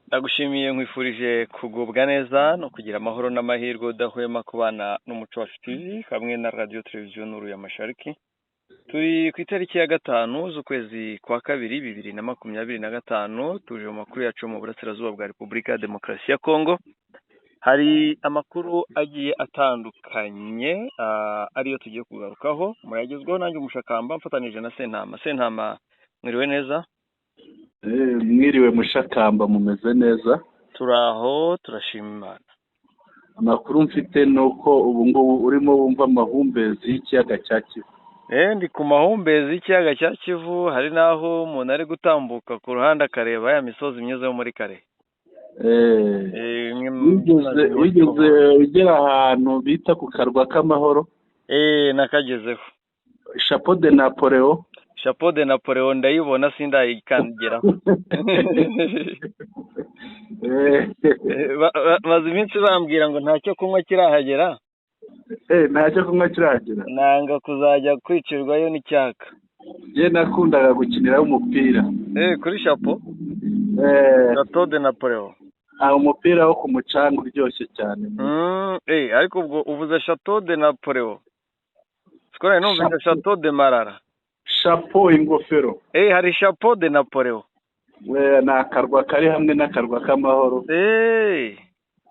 Ndagushimiye, nkwifurije kugubwa neza no kugira amahoro n'amahirwe, udahwema kubana n'Umuco Wacu TV hamwe na Radiyo Televiziyo Nuru ya Mashariki. Turi ku itariki ya 5 z'ukwezi kwa kabiri 2025. Tuje mu makuru yacu mu burasirazuba bwa Repubulika ya Demokarasi ya Kongo. Hari amakuru agiye atandukanye ariyo tugiye kugarukaho, murayagezwaho nanjye Umushakamba mfatanije na Sentama. Sentama, mwiriwe neza? Mwiriwe Mushakamba, mumeze neza? Turaho, turashima Imana. Amakuru mfite ni uko ubu ngubu urimo wumva amahumbezi y'ikiyaga cya Kivu. Ndi ku mahumbezi y'ikiyaga cya Kivu. Hari n'aho umuntu ari gutambuka ku ruhande akareba ya misozi myiza yo muri Kare. Imwe mu Wigeze misozi wigeze ugera ahantu bita ku Karwa k'Amahoro? Nakagezeho. Chapeau de Napoleon? Chapeau de Napoleon ndayibona, sindayikandagiraho. Maze iminsi bambwira ngo ntacyo kunywa kirahagera. Ntacyo kunywa kirahagera. Nanga kuzajya kwicirwayo n'icyaka. Njye nakundaga gukiniraho umupira. Kuri chapeau? Chateau de Napoleon. Aho umupira wo ku mucanga uryoshye cyane. Ariko ubwo uvuze Chateau de Napoleon, siko nari numvise Chateau de Marara. Chapeau, ingofero. Hari Chapeau de Napoleon. Ni akarwa kari hamwe n'Akarwa k'Amahoro.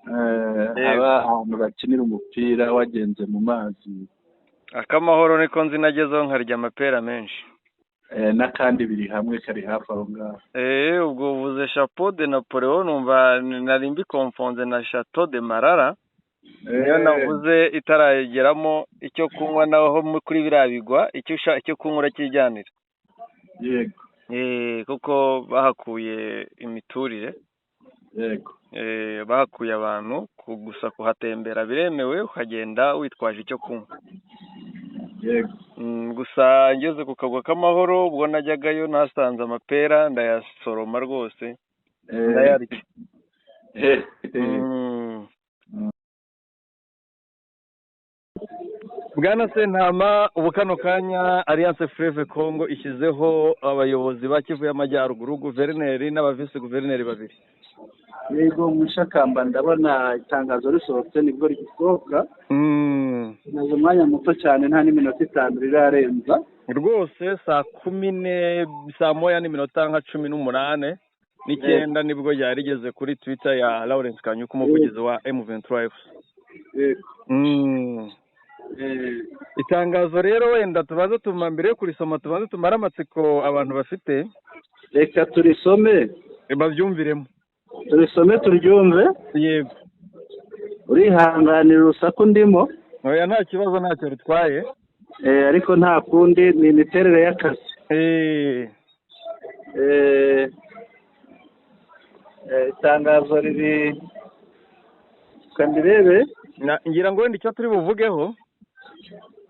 Haba ahantu bakinira umupira wagenze mu mazi. Akamahoro niko nzi, nagezeho nkarya amapera menshi. N'akandi biri hamwe, kari hafi aho ngaho. Ubwo uvuze Chapeau de Napoleon, numva nari mbikonfonze na Chateau de Marara, niyo navuze itarageramo icyo kunywa. Naho kuri biriya bigwa icyo kunywa uracyijyanira. Kuko bahakuye imiturire. Bahakuye abantu, gusa kuhatembera biremewe, ukagenda witwaje icyo kunywa. Gusa ngeze ku Kagwa k'Amahoro, ubwo najyagayo nahasanze amapera, ndayasoroma rwose, ndayarya. Bwana Sentama, ubu kano kanya Alliance Fleuve Congo ishyizeho abayobozi ba Kivu y'Amajyaruguru, guverineri n'abavisi guverineri babiri. Yego Mushakamba, ndabona itangazo risohotse, nibwo rigisohoka. Rimaze umwanya muto cyane, nta n'iminota 5 rirarenza. Rwose saa kumi ne saa moya n'iminota nka 18 n'icyenda nibwo ryari rigeze kuri Twitter ya Lawrence Kanyuka, umuvugizi wa M23 FC. Itangazo rero, wenda tubanze tuma mbere yo kurisoma tubanze tumare amatsiko abantu bafite. Reka turisome. Babyumviremo. Turisome turyumve. Yego. Urihanganira urusaku ndimo. Oya, nta kibazo, ntacyo rutwaye. Ariko nta kundi, ni imiterere y'akazi. Itangazo riri, reka ndirebe. Ngira ngo wenda icyo turi buvugeho,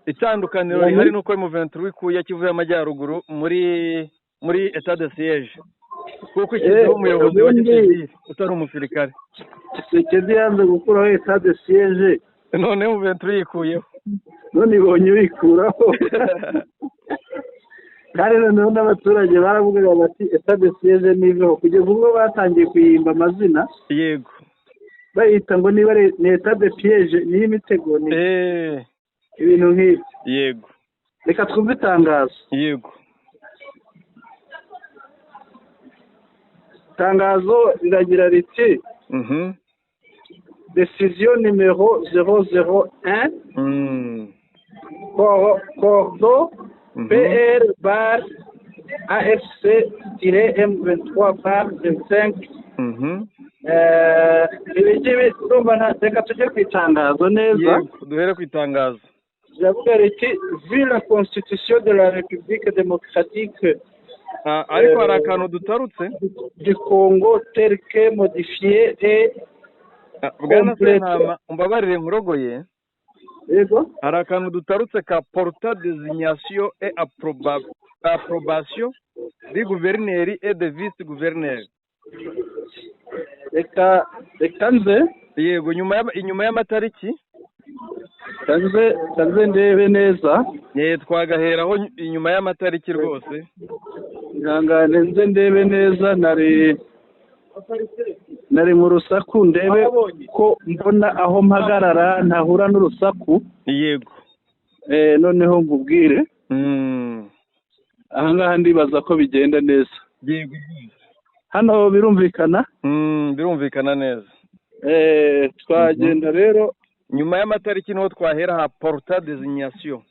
itandukaniro rihari ni uko M23 ikuye Kivu y'Amajyaruguru muri état de siège, kuko ishyizeho umuyobozi wa gisivili utari umusirikare. Tshisekedi yanze gukuraho état de siège. None M23 yikuyeho. None ibonye uyikuraho, kandi noneho n'abaturage baravugaga bati état de siège niveho, kugeza ubwo batangiye kuyihimba amazina, bayita ngo niba ari ni état de piège, niyo imitego, ni ibintu nk'ibyo. Reka twumve itangazo. Itangazo riragira riti: "Décision numéro 001 cordo PR/AFC-M23/25." Ibi ngibi urumva reka tujye ku itangazo neza. Yego, duhere ku itangazo. Riravuga riti: "Vu la Constitution de la République démocratique Ariko hari akantu dutarutse. du Congo tel que modifié et Bwana complété." Sentama, umbabarire nkurogoye. Yego. Hari akantu dutarutse ka portant désignation et approbation du gouverneur et de vice gouverneur. Reka nze. Yego, nyuma inyuma y'amatariki. Reka nze ndebe neza. Twagaheraho inyuma y'amatariki rwose. Ihangane nze ndebe neza, nari Nari mu rusaku, ndebe ko mbona aho mpagarara ntahura n'urusaku. Yego. Noneho nkubwire. Ahangaha ndibaza ko bigenda neza. Yego. Hano birumvikana? Birumvikana neza. Twagenda rero nyuma y'amatariki niho twahera ha porta désignation.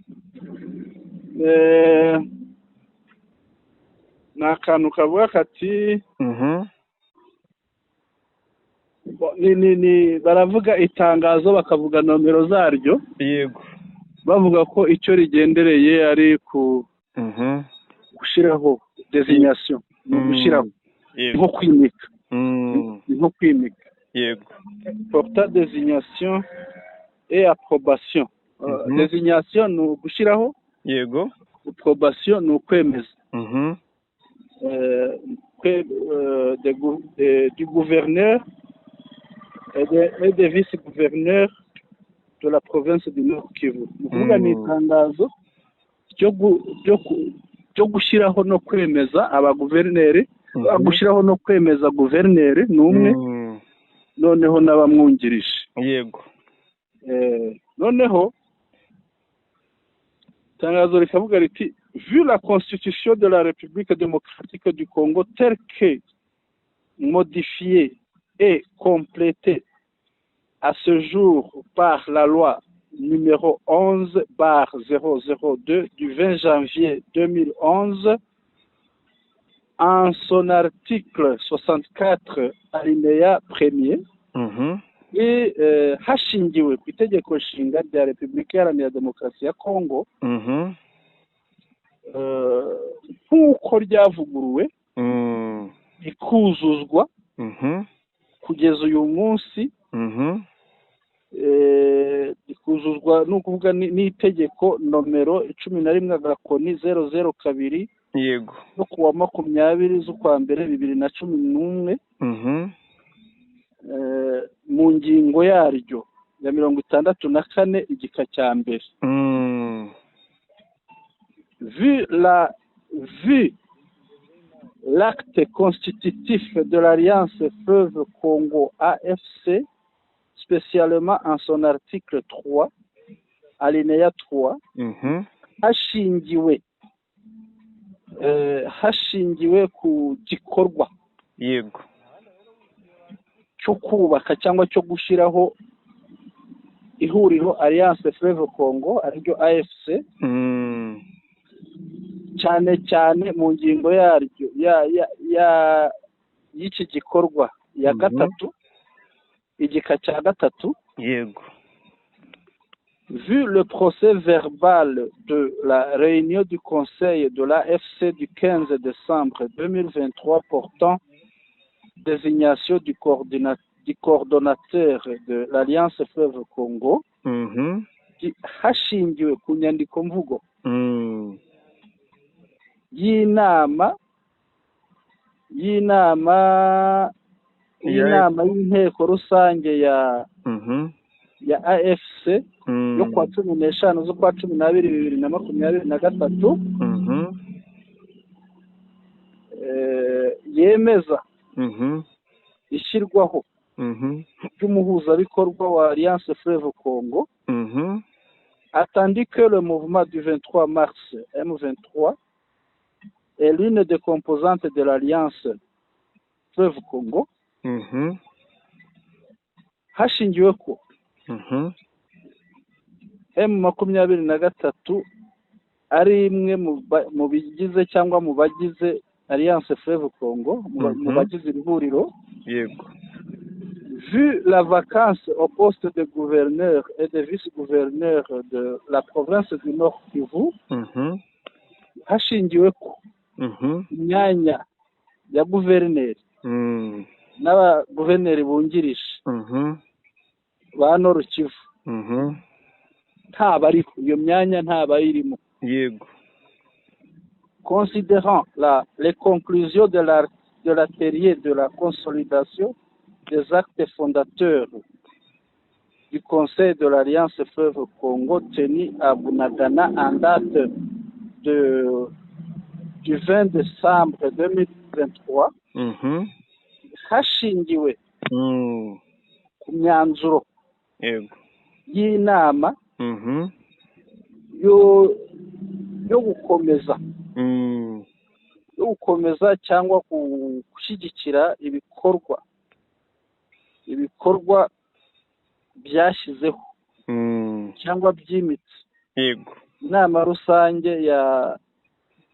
Ni akantu kavuga kati ni baravuga itangazo, bakavuga nomero zaryo. Yego. Bavuga ko icyo rigendereye ari ku gushyiraho désignation, ni ugushyiraho nko kwimika. Nko kwimika. Yego. Porta désignation et approbation. Désignation ni ugushyiraho. Yego. Approbation ni ukwemeza. Du gouverneur et des vice-gouverneurs de la province du Nord Kivu. Ni ukuvuga ni itangazo ryo gushyiraho no kwemeza abaguverineri, gushyiraho no kwemeza guverineri ni umwe, noneho n'abamwungirije. Yego. Noneho itangazo rikavuga riti: "Vu la Constitution de la République démocratique du Congo telle que modifiée et complétée à ce jour par la loi numéro 11/002 du 20 janvier 2011, en son article 64 alinéa premier", et hashingiwe ku itegeko nshinga rya Repubulika Iharanira Demokarasi ya Kongo nk'uko ryavuguruwe rikuzuzwa kugeza uyu munsi, rikuzuzwa ni ukuvuga n'itegeko nomero 11-002 no kuwa 20 z'ukwa mbere 2011, mu ngingo yaryo ya 64 igika cya mbere. Vu l'acte constitutif de l'Alliance Fleuve Congo AFC, spécialement en son article 3, alinéa 3, hashingiwe ku gikorwa cyo kubaka cyangwa cyo gushyiraho ihuriro Alliance Fleuve Congo, ariryo AFC, cyane cyane mu ngingo yaryo ya ya ya y'iki gikorwa ya gatatu, igika cya gatatu. Vu le procès verbal de la réunion du Conseil de l'AFC du 15 décembre 2023 portant désignation du coordonnateur de l'Alliance Fleuve Congo, hashingiwe ku nyandiko mvugo y'inama y'inteko rusange ya AFC yo kuwa 15 z'ukwa 12 2023, yemeza ishyirwaho ry'umuhuzabikorwa wa Alliance Fleuve Congo, attendu que le mouvement du 23 mars M23 est l'une des composantes de l'Alliance Fleuve Congo, hashingiwe ko M23 ari imwe mu bigize cyangwa mu bagize Alliance Fleuve Congo, mu bagize iri huriro. Vu la vacance au poste de gouverneur et de vice-gouverneur de la province du Nord Kivu, hashingiwe ko imyanya ya guverineri n'abaguverineri bungirije ba Nord Kivu ntabariho, iyo myanya ntabayirimo. Considérant les conclusions de l'atelier de la consolidation des actes fondateurs du Conseil de l'Alliance Fleuve Congo tenu à Bunagana en date du 20 décembre 2023, hashingiwe Ku myanzuro y'inama yo gukomeza cyangwa gushyigikira ibikorwa byashyizeho cyangwa byimitse inama rusange ya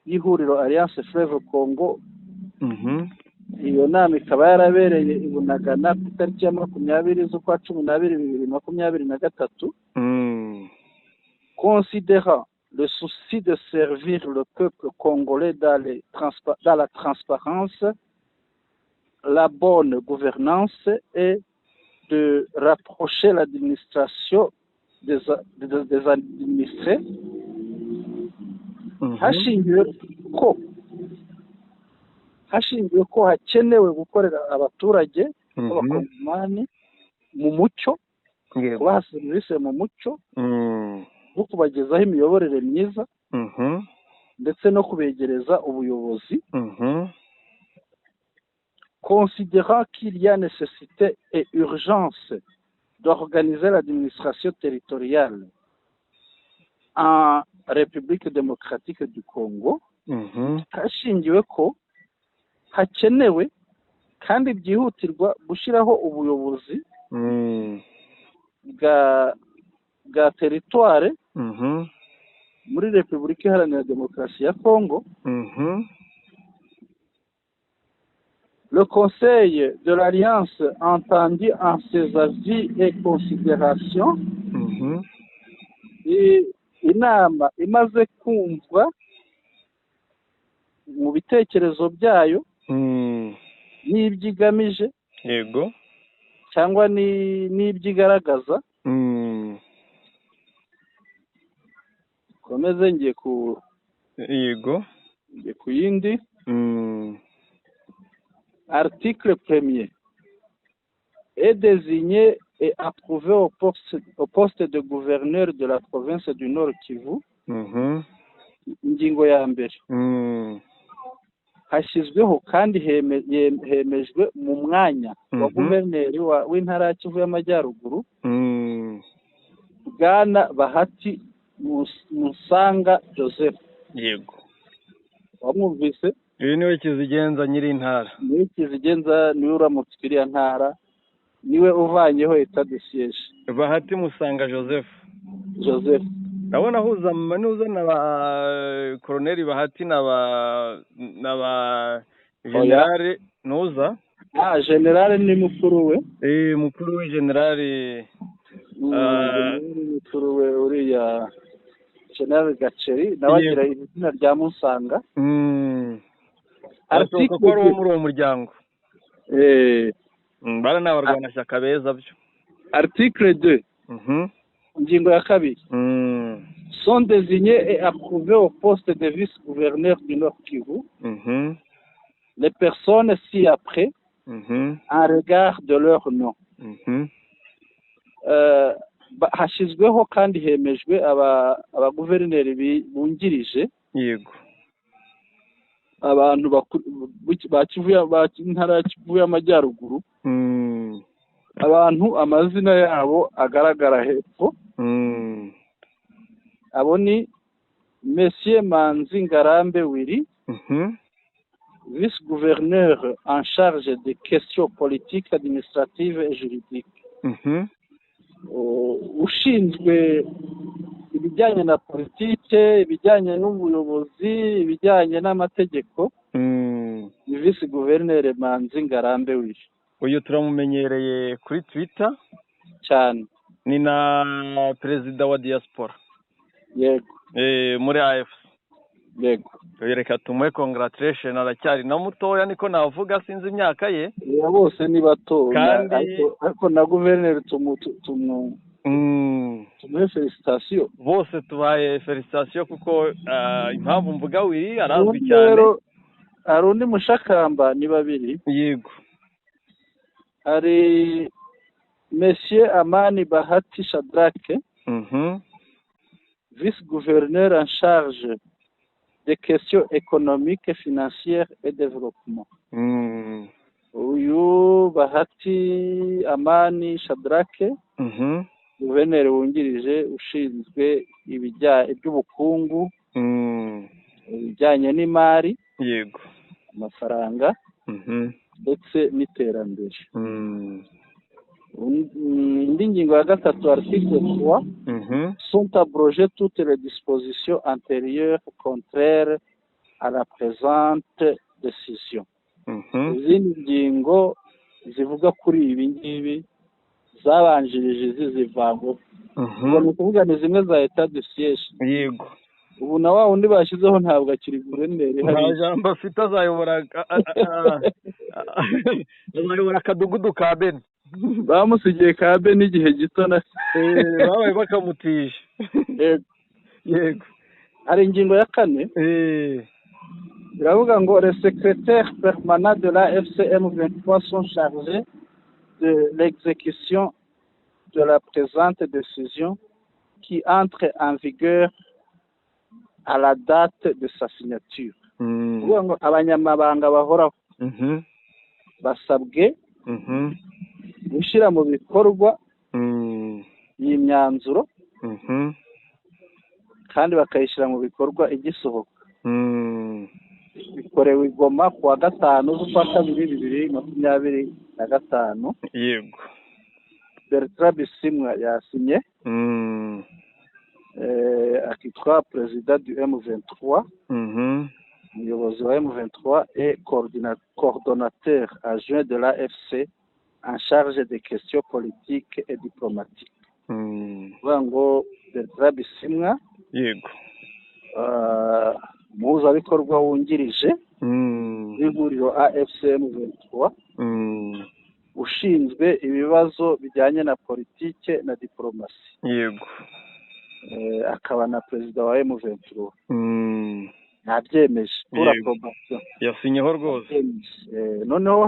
y'ihuriro Alliance Fleuve Congo. Iyo nama ikaba yarabereye i Bunagana ku itariki ya 20 z'ukwa 12 2023. Considérant le souci de servir le peuple congolais dans la transparence, la bonne gouvernance et de rapprocher l'administration des administrés, hashingiwe ko hakenewe gukorera abaturage b'abakongomani mu mucyo, kubaha serivisi mu mucyo, no kubagezaho imiyoborere myiza, ndetse no kubegereza ubuyobozi. Considérant qu'il y a nécessité et urgence d'organiser l'administration territoriale en République démocratique du Congo, hashingiwe ko hakenewe kandi byihutirwa gushyiraho ubuyobozi bwa territoire muri Repubulika Iharanira Demokarasi ya Congo. Le Conseil de l'Alliance entendu en ses avis et considérations, inama imaze kumvwa mu bitekerezo byayo n'ibyo igamije, yego, cyangwa n'ibyo igaragaza. Komeze ngiye ku yego ngiye ku yindi. Article 1er est désigné et approuvé au poste de gouverneur de la province du Nord Kivu. Ingingo ya mbere, hashyizweho kandi hemejwe mu mwanya wa guverineri w'intara ya Kivu y'Amajyaruguru, Bwana Bahati Musanga Joseph. Yego, wamwumvise? Uyu niwe kizigenza nyiri intara, niwe kizigenza, niwe uramutse iriya ntara, niwe uvanyeho état de siège. Bahati Musanga Joseph. Joseph ndabona ahuza nuza na ba koroneri Bahati na ba generale nuza. Generale ni mukuru we. Mukuru we generale, mukuru we uriya generale Gaceri nawe agira izina rya Musanga. Ariko ko ari muri uwo muryango. Bara n'abarwanashyaka beza byo. Article 2. Ingingo ya kabiri. Sont désignés et approuvés au poste de vice-gouverneur du Nord Kivu. Les personnes ci-après, en regard de leur nom. Hashyizweho kandi hemejwe abaguverineri bungirije. Yego, abantu ba Kivu intara ya Kivu y'Amajyaruguru, abantu amazina yabo agaragara hepfo. Abo ni Monsieur Manzi Ngarambe Willy, vice-gouverneur en charge des questions politiques, administratives et juridiques, ushinzwe ibijyanye na politike, ibijyanye n'ubuyobozi, ibijyanye n'amategeko, ni vice-gouverneur Manzi Ngarambe Willy. Uyu turamumenyereye kuri Twitter cyane, ni na perezida wa diaspora. Yego, muri AFC. Yego, reka tumuhe congratulation, aracyari na mutoya niko navuga, sinzi imyaka ye. Bose ni bato kandi ariko na guverineri tumuhe felicitation. Bose tubaye felicitation kuko impamvu mvuga Willy arazwi cyane. Hari undi mushakamba, ni babiri. Yego, hari Monsieur Amani Bahati Shadrack, vice-gouverneur en charge des questions économiques, financières et développement. Uyu Bahati Amani Shadrake, guverineri wungirije ushinzwe iby'ubukungu, ibijyanye n'imari, yego, amafaranga, ndetse n'iterambere. Indi ngingo ya gatatu, article 3, sont abrogées toutes les dispositions antérieures contraires à la présente décision. Izindi ngingo zivuga kuri ibi ngibi zabanjirije izi zivangwa. Ubwo ni ukuvuga ni zimwe za état de siège. Ubu na wa wundi bashyizeho ntabwo akiri guverineri. Nta jambo afite, azayobora akadugudu ka Beni. Bamusigiye ka Beni igihe gito na Babaye bakamutije. Yego. Yego. Hari ingingo ya kane, iravuga ngo: les secrétaires permanents de l'AFC M23 sont chargés de l'exécution de la présente décision qui entre en vigueur à la date de sa signature. Kuvuga ngo abanyamabanga bahoraho basabwe gushyira mu bikorwa iyi myanzuro kandi bakayishyira mu bikorwa igisohoka. Bikorewe i Goma ku wa 5 z'ukwa 2 2025. Bertrand Bisimwa yasinye, akitwa perezida du M23, umuyobozi wa M23 et coordonnateur adjoint de l'AFC en charge des questions politiques et diplomatiques. Kuvuga ngo Bertrand Bisimwa, umuhuzabikorwa wungirije w'ihuriro AFC M23, ushinzwe ibibazo bijyanye na politike na diplomasi, akaba na perezida wa M23, ntabyemeje pour approbation. Yasinyeho rwose. Noneho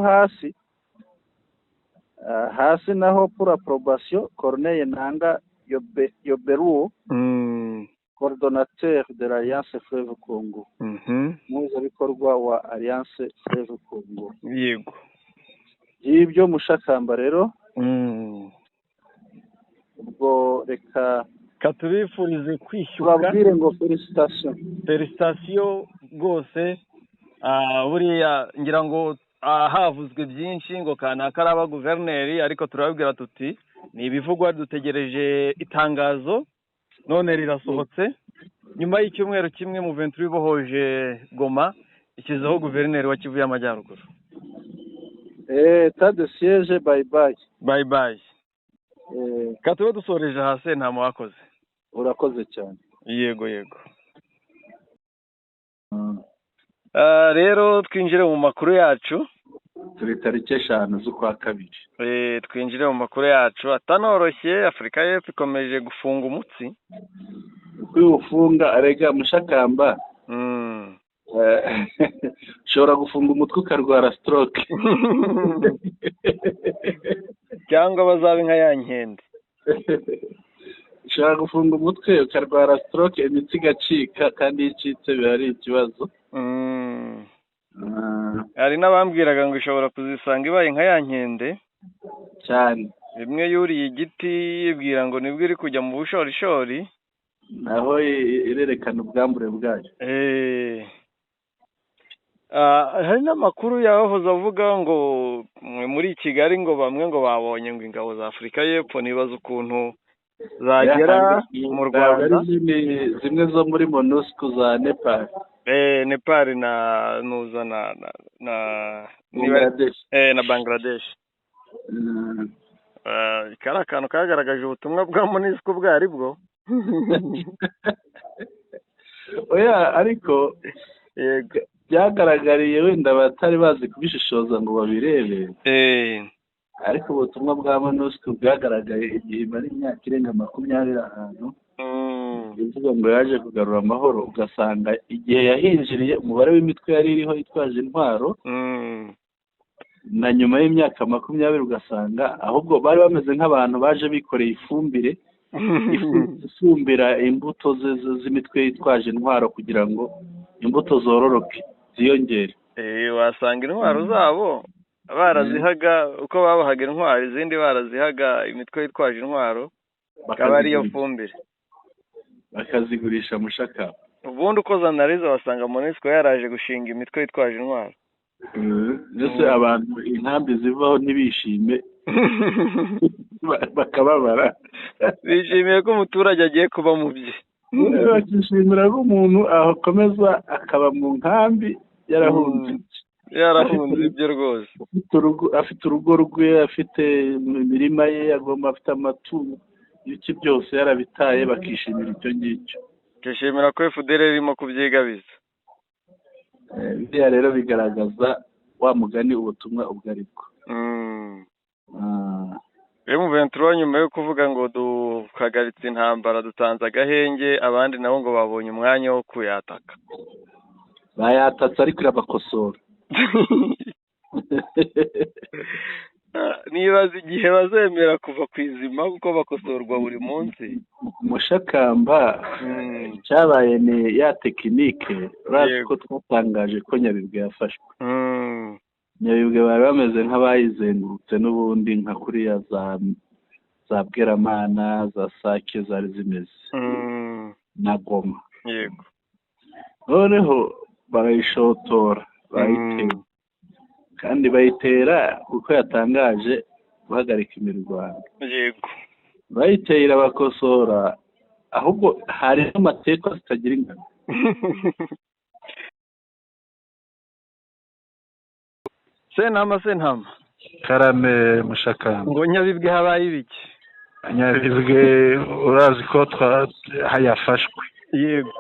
hasi naho pour approbation, Corneille Nanga Yoberuo, coordonnateur de l'Alliance Fleuve Congo, umuhuzabikorwa wa Alliance Fleuve Congo. Ibyo mushakamba rero, ubwo reka Katubifurize kwishyuka. Tubabwire ngo félicitations. Félicitations rwose. Buriya ngira ngo havuzwe byinshi ngo kanaka araba guverineri, ariko turababwira tuti ni ibivugwa, dutegereje itangazo. None rirasohotse nyuma y'icyumweru kimwe M23 ibohoje Goma, ishyizeho guverineri wa Kivu y'Amajyaruguru. État de siège, bye bye. Bye bye. Katube dusoreje hasi, nta muwakoze. Urakoze cyane. Yego. Rero twinjire mu makuru yacu. Turi tariki 5 z'ukwa 2. Twinjire mu makuru yacu atanoroshye. Afurika y'Epfo ikomeje gufunga umutsi. Kwiwufunga arega mushakamba, ushobora gufunga umutwe ukarwara stroke. Cyangwa bazabe nka ya nkende. Ushobora gufunga umutwe ukarwara stroke, imitsi igacika, kandi iyo icitse biba ari ikibazo. Hari n'abambwiraga ngo ishobora kuzisanga ibaye nka ya nkende cyane. Rimwe yuriye igiti yibwira ngo nibwo iri kujya mu bushorishori, naho irerekana ubwambure bwayo. Hari n'amakuru yahoze avuga ngo muri Kigali ngo bamwe ngo babonye ngo ingabo za Afurika y'Epfo, nibaza ukuntu zagera mu Rwanda. Zimwe zo muri MONUSCO za Nepal. Nepal na nuza na Bangladesh. Na Bangladesh. Kari akantu kagaragaje ubutumwa bwa MONUSCO ubwo ari bwo. Oya, ariko byagaragariye wenda abatari bazi kubishishoza ngo babirebe, ariko ubutumwa bwa MONUSCO bwagaragaye igihe imara imyaka irenga 20 ahantu, ivuga ngo yaje kugarura amahoro, ugasanga igihe yahinjiriye umubare w'imitwe yari iriho itwaje intwaro, na nyuma y'imyaka 20 ugasanga ahubwo bari bameze nk'abantu baje bikoreye ifumbire ifumbira imbuto z'imitwe yitwaje intwaro kugira ngo imbuto zororoke ziyongere. Wasanga intwaro zabo Barazihaga uko babahaga intwaro, izindi barazihaga imitwe yitwaje intwaro, ikaba ariyo fumbire bakazigurisha mushaka. Ubundi ukoze analize wasanga MONUSCO yaraje gushinga imitwe yitwaje intwaro. Mbese abantu inkambi zivaho ntibishime bakababara, bishimiye ko umuturage agiye kuba mu bye, bakishimira ko umuntu akomeza akaba mu nkambi yarahunze ibyo rwose, afite urugo rwe, afite imirima ye, agomba afite amatungo, ibiki byose yarabitaye, bakishimira icyo ngicyo. Bakishimira ko FDL irimo kubyigabiza. Biriya rero bigaragaza wa mugani ubutumwa ubwo ari bwo. M23 nyuma yo kuvuga ngo duhagaritse intambara, dutanze agahenge, abandi nabo ngo babonye umwanya wo kuyataka. Bayatatse ariko irabakosora. Nibaza igihe bazemera kuva ku izima kuko bakosorwa buri munsi. Mushakamba cyabaye ni ya tekinike urazi ko twatangaje ko Nyabibwe yafashwe. Nyabibwe bari bameze nk'abayizengurutse n'ubundi nka kuriya za Bweramana, za Sake zari zimeze na Goma. Yego. Noneho barayishotora, barayitera, kandi bayitera kuko yatangaje guhagarika imirwano. Yego. Bayitera irabakosora, ahubwo hari n'amateka zitagira ingano. Sentama. Karame Mushakamba. Ngo Nyabibwe habaye ibiki? Nyabibwe urazi ko yafashwe. Yego.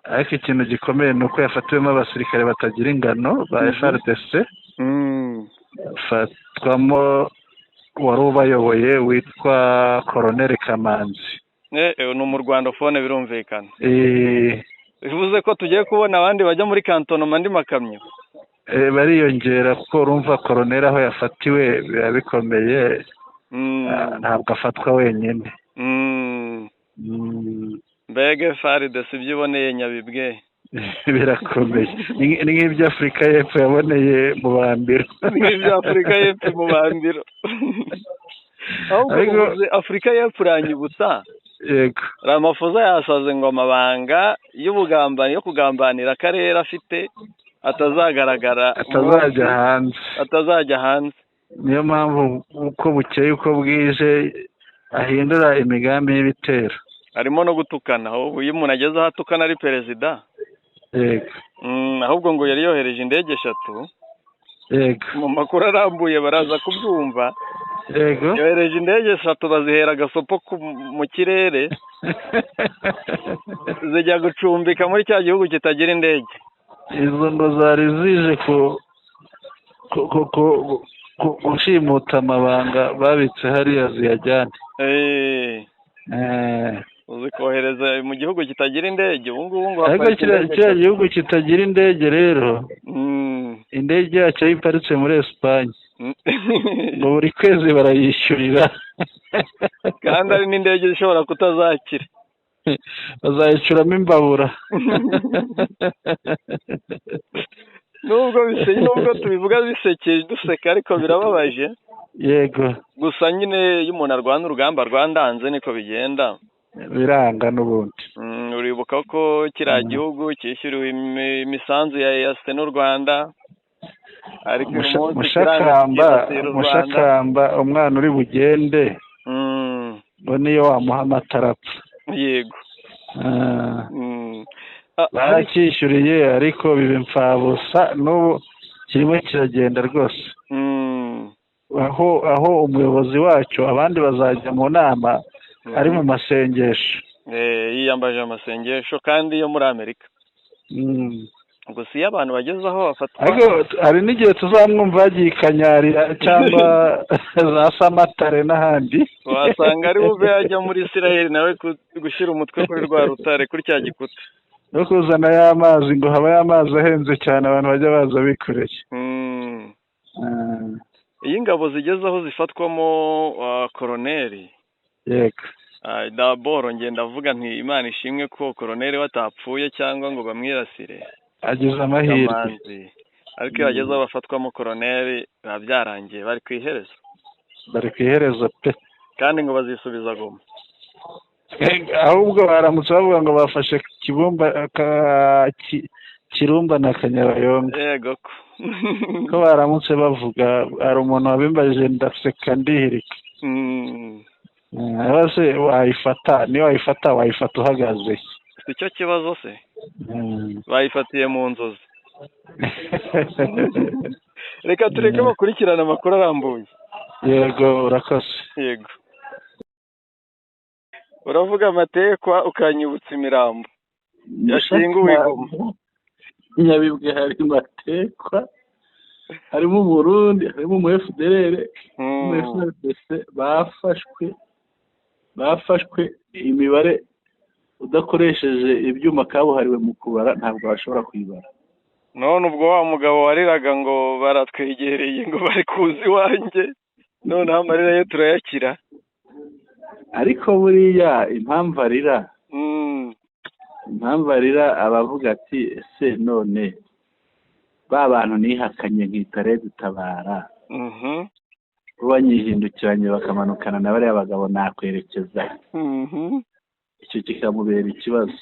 Ariko ikintu gikomeye ni uko yafatiwemo abasirikare batagira ingano ba FARDC. Fatwamo wari ubayoboye witwa Colonel Kamanzi. Ni umurwandofone birumvikana. Bivuze ko tugiye kubona abandi bajya muri kantonoma andi makamyo. Bariyongera kuko urumva koroneri aho yafatiwe biba bikomeye, ntabwo afatwa wenyine. Mbega FARDC ibyo iboneye Nyabibwe birakomeye, ni nk'ibyo Afurika y'Epfo yaboneye mu Bambiro. Nk'ibyo Afurika y'Epfo mu Bambiro. Ahubwo Afurika y'Epfo uranyibutsa. Yego. Ramaphosa yasaze ngo amabanga y'ubugambanyi yo kugambanira akarere afite atazagaragara, atazajya hanze. Niyo mpamvu uko bukeye uko bwije ahindura imigambi y'ibitero, harimo no gutukana. Ubu iyo umuntu ageze aho atukana ari perezida. Yego. Ahubwo ngo yari yohereje indege 3. Yego. Mu makuru arambuye baraza kubyumva. Yego. Yohereje indege 3 bazihera agasopo mu kirere, zijya gucumbika muri cya gihugu kitagira indege. Izo ngo zari zije gushimuta amabanga babitse hariya ziyajyane. Uzikohereza mu gihugu kitagira indege ubu ngubu ngo ariko kiriya gihugu kitagira indege rero, indege yacyo iparitse muri Espagne, ngo buri kwezi barayishyurira. Kandi ari n'indege ishobora kutazakira, bazayicuramo imbabura. Nubwo tubivuga bisekeje duseka, ariko birababaje. Yego. Gusa nyine iyo umuntu arwana urugamba rwandanze niko bigenda, biranga n'ubundi. Uribuka ko kiriya gihugu cyishyuriwe imisanzu ya EAC n'u Rwanda, ariko uyu munsi Mushakamba umwana uri bugende ngo niyo wamuha amata arapfa. Yego. Baracyishyuriye ariko biba imfabusa, n'ubu kirimo kiragenda rwose. Aho umuyobozi wacyo abandi bazajya mu nama ari mu masengesho. Yiyambaje amasengesho kandi yo muri Amerika. Gusa iyo abantu bageze aho bafatwa, ariko hari n'igihe tuzamwumva yagiye i Kanyarira cyangwa za Samatare n'ahandi, wasanga ari bube yajya muri Isiraheli nawe gushyira umutwe kuri rwa rutare kuri cya gikuta, no kuzana y'amazi ngo haba y'amazi ahenze cyane abantu bajya baza bikoreye. Iyo ingabo zigeze aho zifatwamo koroneri. Yego. Daboro ngenda avuga nti Imana ishimwe ko koroneri batapfuye cyangwa ngo bamwirasire, agize amahirwe. Ariko iyo bageze aho bafatwamo koroneri, biba byarangiye, bari ku iherezo. Bari ku iherezo pe. Kandi ngo bazisubiza Goma. Ahubwo baramutse bavuga ngo bafashe Kibumba, Kirumba na Kanyabayonga. Yego ko. Ko baramutse bavuga, hari umuntu wabimbajije ndaseka ndihirika. Se wayifata, niyo wayifata, wayifata uhagaze? Si cyo kibazo se, bayifatiye mu nzozi. Reka tureke bakurikirane amakuru arambuye. Yego, urakoze. Yego, uravuga amatekwa ukanyibutsa imirambo yashyinguwe i Goma. Nyabibwe hari matekwa, harimo Umurundi, harimo umu FDLR, umu FARDC. Bafashwe imibare udakoresheje ibyuma kabuhariwe mu kubara ntabwo washobora kuyibara. None ubwo wa mugabo wariraga ngo baratwegereye, ngo bari kuza iwanjye, noneho amarira ye turayakira. Ariko buriya impamvu arira, impamvu arira, abavuga ati: "Ese none ba bantu nihakanye nkita Red Tabara, banyihindukiranye bakamanukana na bariya bagabo, nakwerekeza?" Icyo kikamubera ikibazo.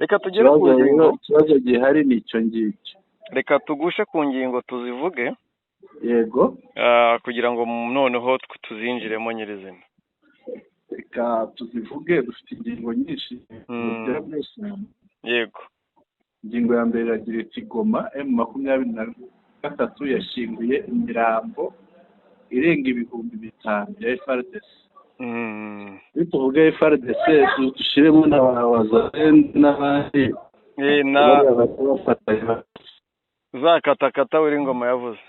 Reka tugere ku ngingo. Ikibazo gihari ni icyo ngicyo. Reka tugushe ku ngingo tuzivuge. Yego. Kugira ngo noneho tuzinjiremo nyirizina. Reka tuzivuge, dufite ingingo nyinshi. Yego. Ingingo ya mbere iragira iti: "Goma, M23 yashyinguye imirambo irenga 5000 bya FARDC." Iyo tuvuga FARDC dushyiremo na ba Wazalendo n'abandi. Na za katakata uri ngoma yavuze.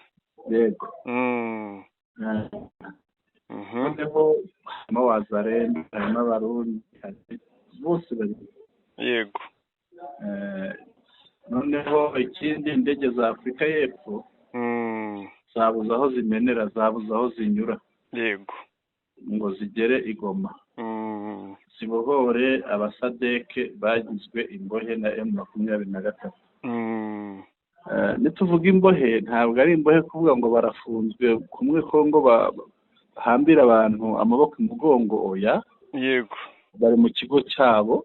Yego. Noneho harimo Wazalendo, harimo Abarundi, bose bari. Noneho ikindi, indege za Afurika y'Epfo zabuze aho zimenera, zabuze aho zinyura ngo zigere i Goma, zibohore abasadeke bagizwe imbohe na M23. Nituvuga imbohe, ntabwo ari imbohe kuvuga ngo barafunzwe kumwe Kongo bahambira abantu amaboko imugongo, oya. Bari mu kigo cyabo,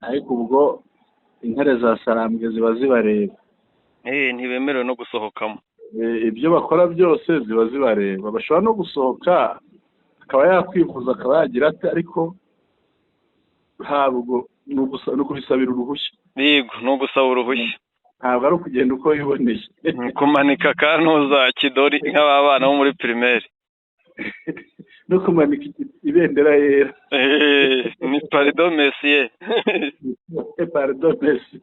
ariko ubwo intare za Sarambwe ziba zibareba. Ntibemerewe no gusohokamo. Ibyo bakora byose ziba zibareba. Bashobora no gusohoka, akaba yakwivuza, akaba yagira ate, ariko ntabwo ni ukubisabira uruhushya. Yego, ni ugusaba uruhushya. Ntabwo ari ukugenda uko wiboneye. Kumanika kantuza kidori nk'aba bana bo muri primaire. No kumanika ibendera yera. Ni pardon monsieur. Pardon monsieur.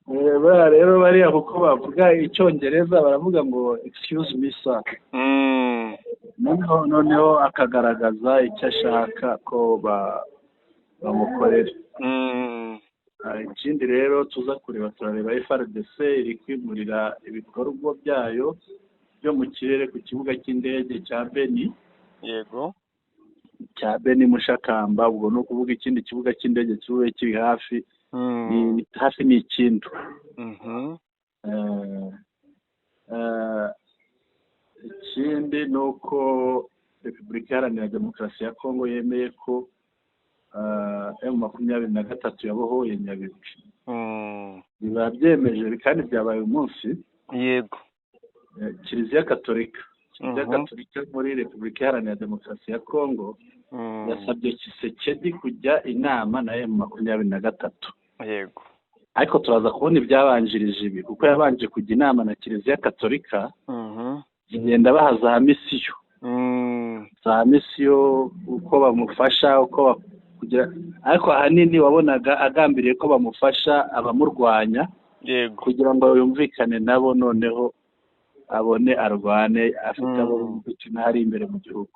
Bariya rero, bariya kuko bavuga Icyongereza, baravuga ngo "Excuse me, sir." Noneho akagaragaza icyo ashaka ko bamukorera. Ikindi rero tuza kureba, turareba FARDC iri kwimurira ibikorwa byayo byo mu kirere ku kibuga cy'indege cya Beni. Cya Beni Mushakamba, ubwo ni ukuvuga ikindi kibuga cy'indege kibe kiri hafi, ni hafi, ni Ikindu. Ikindi ni uko Repubulika Iharanira Demokarasi ya Kongo yemeye ko M23 yabohoye Nyabibwe. Biba byemeje kandi byabaye umunsi. Kiliziya Katolika, Kiliziya Katolika muri Repubulika Iharanira Demokarasi ya Kongo yasabye Tshisekedi kujya inama na M23. Ariko turaza kubona ibyabanjirije ibi, kuko yabanje kujya inama na Kiliziya Katolika, igenda baha za mission, za mission, uko bamufasha, uko kugira, ariko ahanini wabonaga agambiriye ko bamufasha abamurwanya, kugira ngo yumvikane nabo, noneho abone arwane afite abo gukina hari imbere mu gihugu.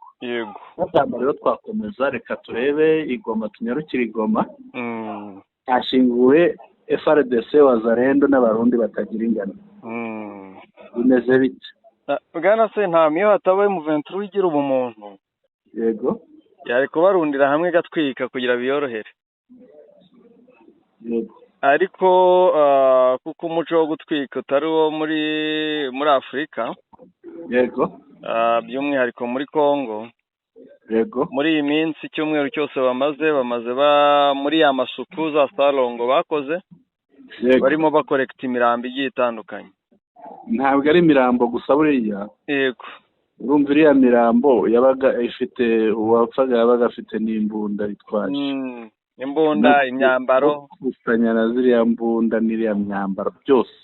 Batamba rero twakomeza, reka turebe i Goma, tunyarukire i Goma. Hashyinguwe FARDC, Wazalendo n'Abarundi batagira ingano. Bimeze bite? Bwana Sentama, iyo hatabaye M23 igira ubumuntu, yari kubarundira hamwe igatwika kugira biyorohere. Ariko kuko umuco wo gutwika utari uwo muri Afurika, by'umwihariko muri Congo, muri iyi minsi icyumweru cyose bamaze muri ya masuku za salongo bakoze, barimo bakorekita imirambo igiye itandukanye. Ntabwo ari imirambo gusa buriya. Urumva iriya mirambo yabaga ifite, uwapfaga yabaga afite n'imbunda itwaje. Imbunda, imyambaro. Gukusanya na ziriya mbunda n'iriya myambaro byose.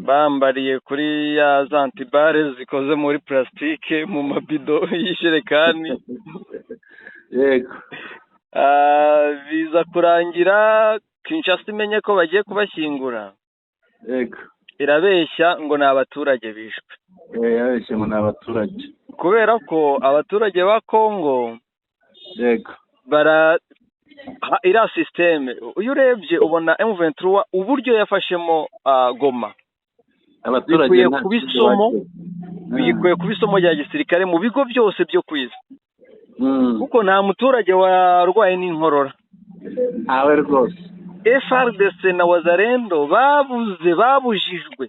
Bambariye kuri ya za antibare zikoze muri purasitike mu mabido y'ijerekani. Biza kurangira Kinshasa imenye ko bagiye kubashyingura. Irabeshya ngo ni abaturage bishwe. Yarabeshye ngo ni abaturage. Kubera ko abaturage ba Kongo bara iriya sisiteme, iyo urebye ubona M23 uburyo yafashemo Goma, abaturage bikwiye nta kuba kindi isomo, bakoze. Bikwiye kuba isomo rya gisirikare mu bigo byose byo ku isi, kuko nta muturage warwaye n'inkorora. Ntawe rwose. FARDC na Wazalendo babuze, babujijwe,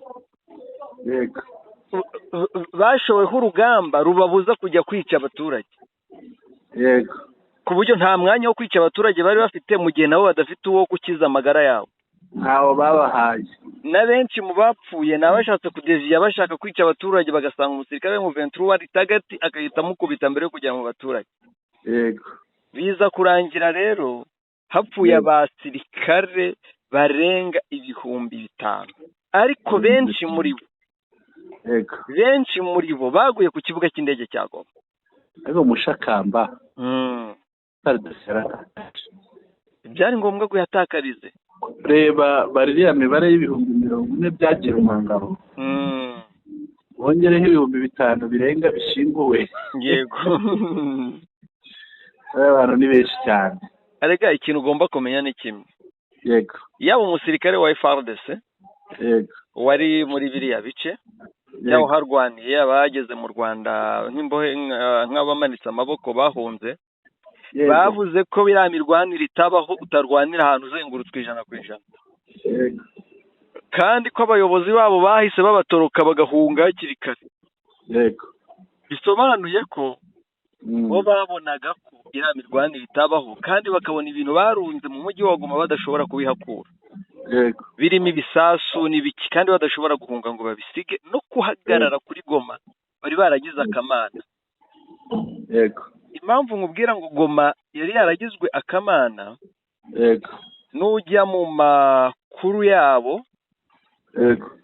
bashoweho urugamba rubabuza kujya kwica abaturage, ku buryo nta mwanya wo kwica abaturage bari bafite, mu gihe nabo badafite uwo gukiza amagara yabo. Ntawo babahaye. Na benshi mu bapfuye ni abashatse kudeviya bashaka kwica abaturage, bagasanga umusirikare w'M23 ari target, agahita amukubita mbere yo kugera mu baturage. Biza kurangira rero hapfuye abasirikare barenga 5000, ariko benshi muri bo, benshi muri bo baguye ku kibuga cy'indege cya Goma. Ariko Mushakamba, FARDC yaratakaje. Byari ngombwa kuyatakarize. Reba bari iriya mibare y'40,000 byagiye mu ngabo, wongereho 5000 birenga bishyinguwe. Abantu ni benshi cyane. Arega ikintu ugomba kumenya ni kimwe: yaba umusirikare wa FARDC wari muri biriya bice, yaba uharwaniye, abageze mu Rwanda nk'imbohe, nk'abamanitse amaboko bahunze, bavuze ko biriya mirwanire itabaho utarwanira ahantu uzengurutswe 100%, kandi ko abayobozi babo bahise babatoroka bagahunga hakiri kare. Bisobanuye ko bo babonaga ko iriya mirwanire itabaho, kandi bakabona ibintu barunze mu mujyi wa Goma badashobora kubihakura, birimo ibisasu n'ibiki, kandi badashobora guhunga ngo babisige no kuhagarara kuri Goma bari baragize akamana. Impamvu nkubwira ngo Goma yari yaragizwe akamana, nujya mu makuru yabo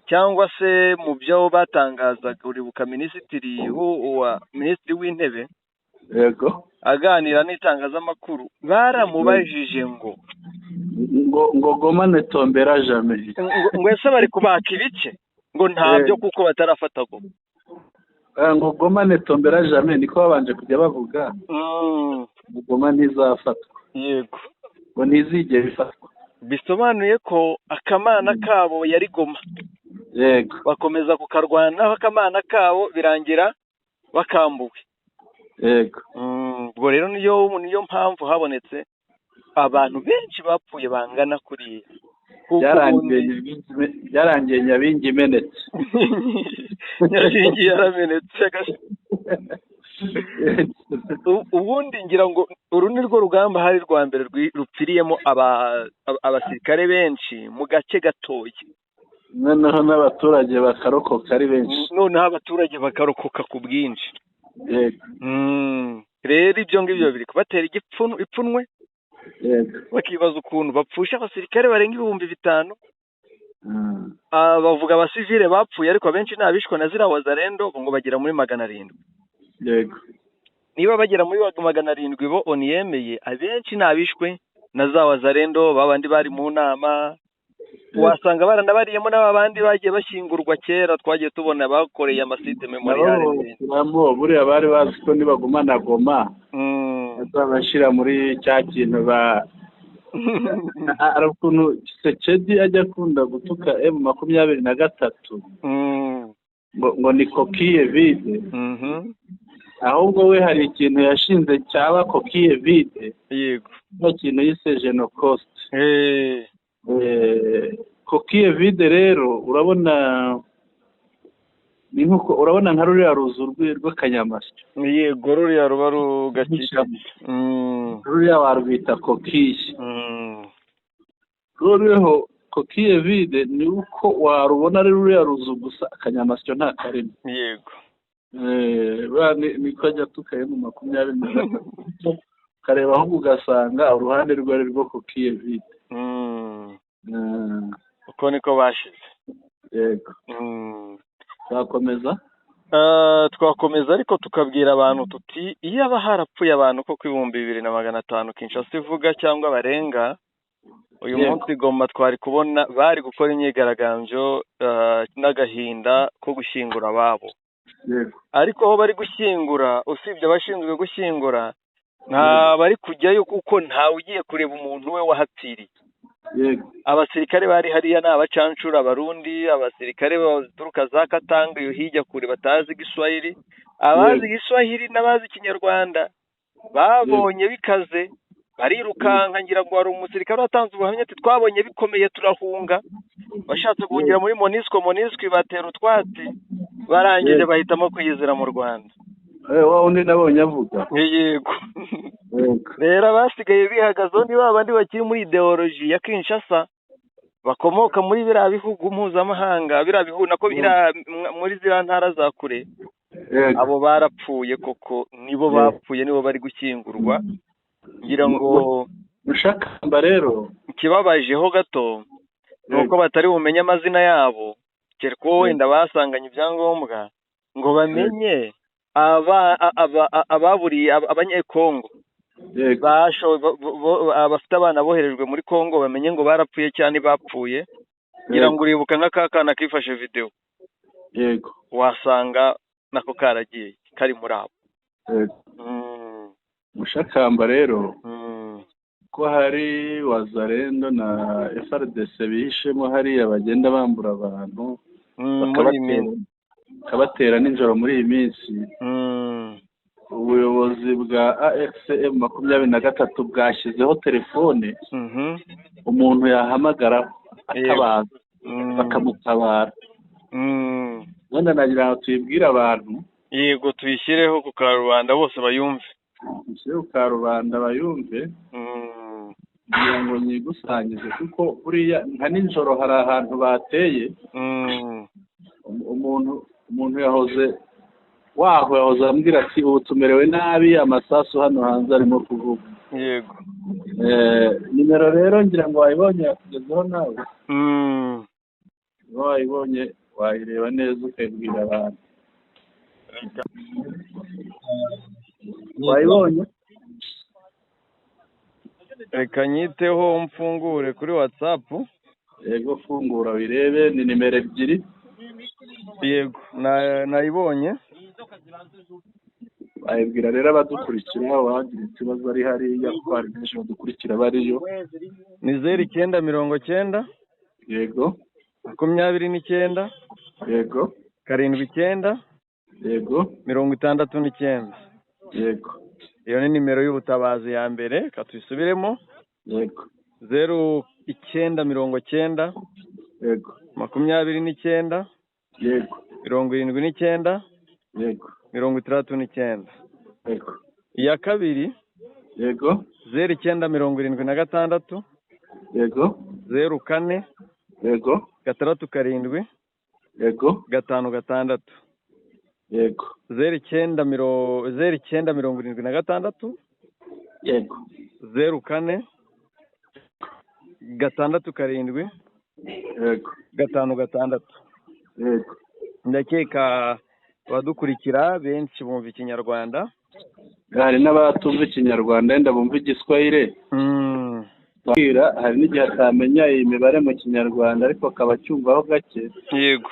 cyangwa se mu byo batangazaga, uribuka minisitiri w'intebe aganira n'itangazamakuru, baramubajije ngo Ngo "Goma ne tombera jamais." Ngo ese bari kubaka ibice? Ngo ntabyo, kuko batarafata Goma. Ngo "Goma ne tombera jamais", niko babanje kujya bavuga, ngo Goma ntizafatwa, ngo ntizigere ifatwa. Bisobanuye ko akamana kabo yari Goma. Bakomeza kukarwanaho akamana kabo, birangira bakambuwe. Ubwo rero niyo mpamvu habonetse abantu benshi bapfuye bangana kuriya, kuko Byarangiye byarangiye Nyabingi imenetse. Nyabingi yaramenetse. Ubundi ngira ngo uru ni rwo rugamba hari rwa mbere rupfiriyemo abasirikare benshi mu gace gatoya. Noneho n'abaturage bakarokoka ari benshi. Noneho abaturage bakarokoka ku bwinshi. Rero ibyo ngibyo biri kubatera ipfunwe, bakibaza ukuntu bapfusha abasirikare barenga 5000. Bavuga abasivile bapfuye, ariko abenshi ni abishwe na ziriya Wazalendo, ngo bagera muri 700. Niba bagera muri 700 bo ONU yemeye, abenshi ni abishwe na za Wazalendo, babandi bari mu nama. Wasanga baranabariyemo n'aba bandi bagiye bashyingurwa kera, twagiye tubona bakoreye ama site mémorial. Nabo bashyiramo. Buriya bari bazi ko nibagumana Goma bazabashyira muri cya kintu ba hari ukuntu Tshisekedi ajya akunda gutuka M23 ngo ni coquille vide. Ahubwo we hari ikintu yashinze cyaba coquille vide, cya kintu yise Genocost. Coquille vide rero urabona ni nkuko urabona nka ruriya ruzu rw'akanyamasyo. Yego, ruriya ruba rugakikije. Ruriya warwita coquille. Noneho coquille vide ni uko warubona ari ruriya ruzu gusa, akanyamasyo nta karimo. Yego. Niko ajya tukaye mu 23, ukareba ahubwo ugasanga uruhande rwe ari rwo coquille vide. Uko niko bashize. Yego. Twakomeza. Twakomeza ariko tukabwira abantu tuti iyo aba harapfuye abantu koko 2500 Kinshasa ivuga cyangwa barenga, uyu munsi Goma twari kubona bari gukora imyigaragambyo n'agahinda ko gushyingura ababo. Ariko aho bari gushyingura, usibye abashinzwe gushyingura, nta bari kujyayo kuko ntawe ugiye kureba umuntu we wahapfiriye. Abasirikare bari hariya ni abacancura Abarundi, abasirikare baturuka za Katanga iyo hirya kure batazi Igiswahili, abazi Igiswahili n'abazi Ikinyarwanda babonye bikaze barirukanka. Ngira ngo hari umusirikare watanze ubuhamya ati twabonye bikomeye turahunga, bashatse guhungira muri MONUSCO, MONUSCO ibatera utwatsi, barangije bahitamo kwiyizira mu Rwanda. Wa undi nabonye avuga. Yego. Rero abasigaye bihagazeho ni babandi bakiri muri ideology ya Kinshasa, bakomoka muri biriya bihugu mpuzamahanga, biriya bihugu nako muri ziriya ntara za kure, abo barapfuye koko, nibo bapfuye, nibo bari gushyingurwa. Ngira ngo Mushakamba rero ikibabajeho gato ni uko batari bumenye amazina yabo, kereka uwo wenda basanganye ibyangombwa ngo bamenye ababuriye abanyekongo abafite abana boherejwe muri Kongo, bamenye ngo barapfuye cyane bapfuye. Ngira ngo uribuka nka kana kifashe video. Yego. Wasanga nako karagiye kari muri abo. Yego. Mushakamba rero ko hari Wazalendo na FARDC bihishemo hariya bagenda bambura abantu bakabatera nijoro muri iyi minsi. Ubuyobozi bwa AFCM 23 bwashyizeho telefone umuntu yahamagara atabaza bakamutabara. Wenda nagira ngo tuyibwire abantu. Yego, tuyishyireho ku karubanda bose bayumve. Tuyishyire ku karubanda bayumve. Kugira ngo nyigusangize kuko buriya nka nijoro hari ahantu bateye umuntu yahoze waho yahoze ambwira ati ubu tumerewe nabi, amasasu hano hanze arimo kuvuga. Yego. Nimero rero ngira ngo wayibonye yakugezeho nawe. Wayibonye wayireba neza ukayibwira abantu. Wayibonye? Reka nyiteho mfungure kuri WhatsApp. Yego, fungura wirebe, ni nimero 2. Yego, nayibonye. Bayibwira rero abadukurikira wagira ikibazo ari hariya kuko hari benshi badukurikira bariyo. Ni 0990. Yego. 29. Yego. 79. Yego. 69. Yego. Iyo ni nimero y'ubutabazi ya mbere, reka tuyisubiremo. Yego. 0990. Yego. 29. Yego. 79. Yego. 69. Yego. Iya kabiri. Yego. 0976. Yego. 04. Yego. 67. Yego. 56. Yego. 0976. Yego. 04 67. Yego. 56. Yego. Ndakeka abadukurikira benshi bumva Ikinyarwanda. Hari n'abatumva Ikinyarwanda wenda bumva Igiswahili. Hari n'igihe atamenya iyi mibare mu Kinyarwanda ariko akaba acyumvaho gake. Yego.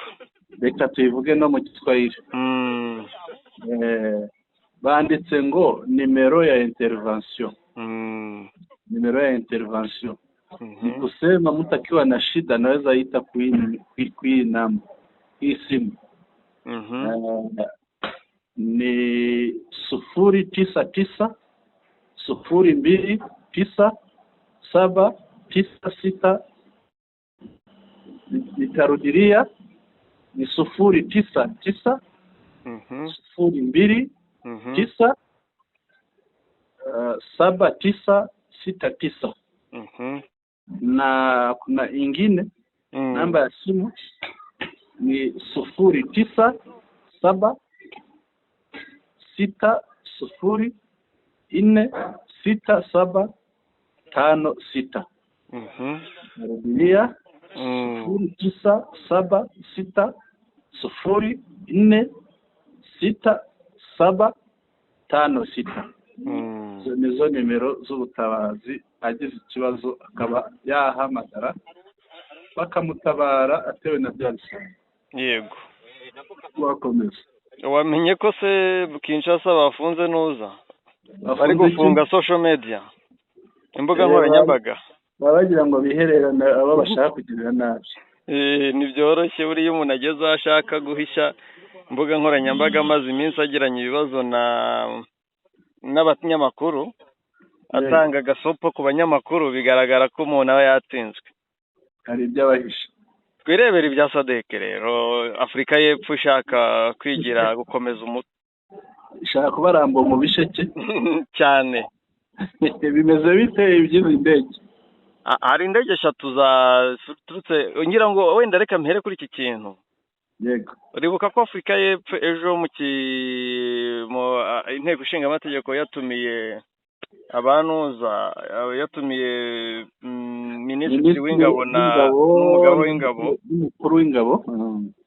Reka tuyivuge no mu Kiswahili. Banditse ngo nimero ya intervention. Nimero ya intervention. Ni kusema mtu akiwa na shida anaweza ita kui namba, hii simu. Ni 099 029 7 tisa sita. Nitarudilia, ni 099 02 9 7 9 6 9. Na kuna ingine namba ya simu ni 097 6 0 4 6 7 5 6. Narudilia, 097 6 0 4 6 7 5 6. Izo nizo nimero z'ubutabazi, agize ikibazo akaba yahamagara bakamutabara atewe na bya bisambo. Yego. Wakomeza. Wamenye ko se Kinshasa bafunze nuza bari gufunga social media, imbuga nkoranyambaga? Baba bagira ngo bihererane abo bashaka kugirira nabi. Ntibyoroshye, buriya umuntu ageze aho ashaka guhisha imbuga nkoranyambaga, amaze iminsi agiranye ibibazo n'abanyamakuru, atanga agasopo ku banyamakuru, bigaragara ko umuntu aba yatsinzwe. Hari ibyo abahisha. Twirebera ibya SADC rero, Afurika y'Epfo ishaka kwigira gukomeza umutwe. Ishaka kubaramba mu bisheke. Cyane. Bimeze bite iby'izi ndege? Hari indege 3 zaturutse, ngira ngo wenda reka mpere kuri iki kintu. Yego. Uribuka ko Afurika y'Epfo ejo mu inteko ishinga amategeko yatumiye abanuza, yatumiye minisitiri w'ingabo n'umugabo w'ingabo, n'umukuru w'ingabo,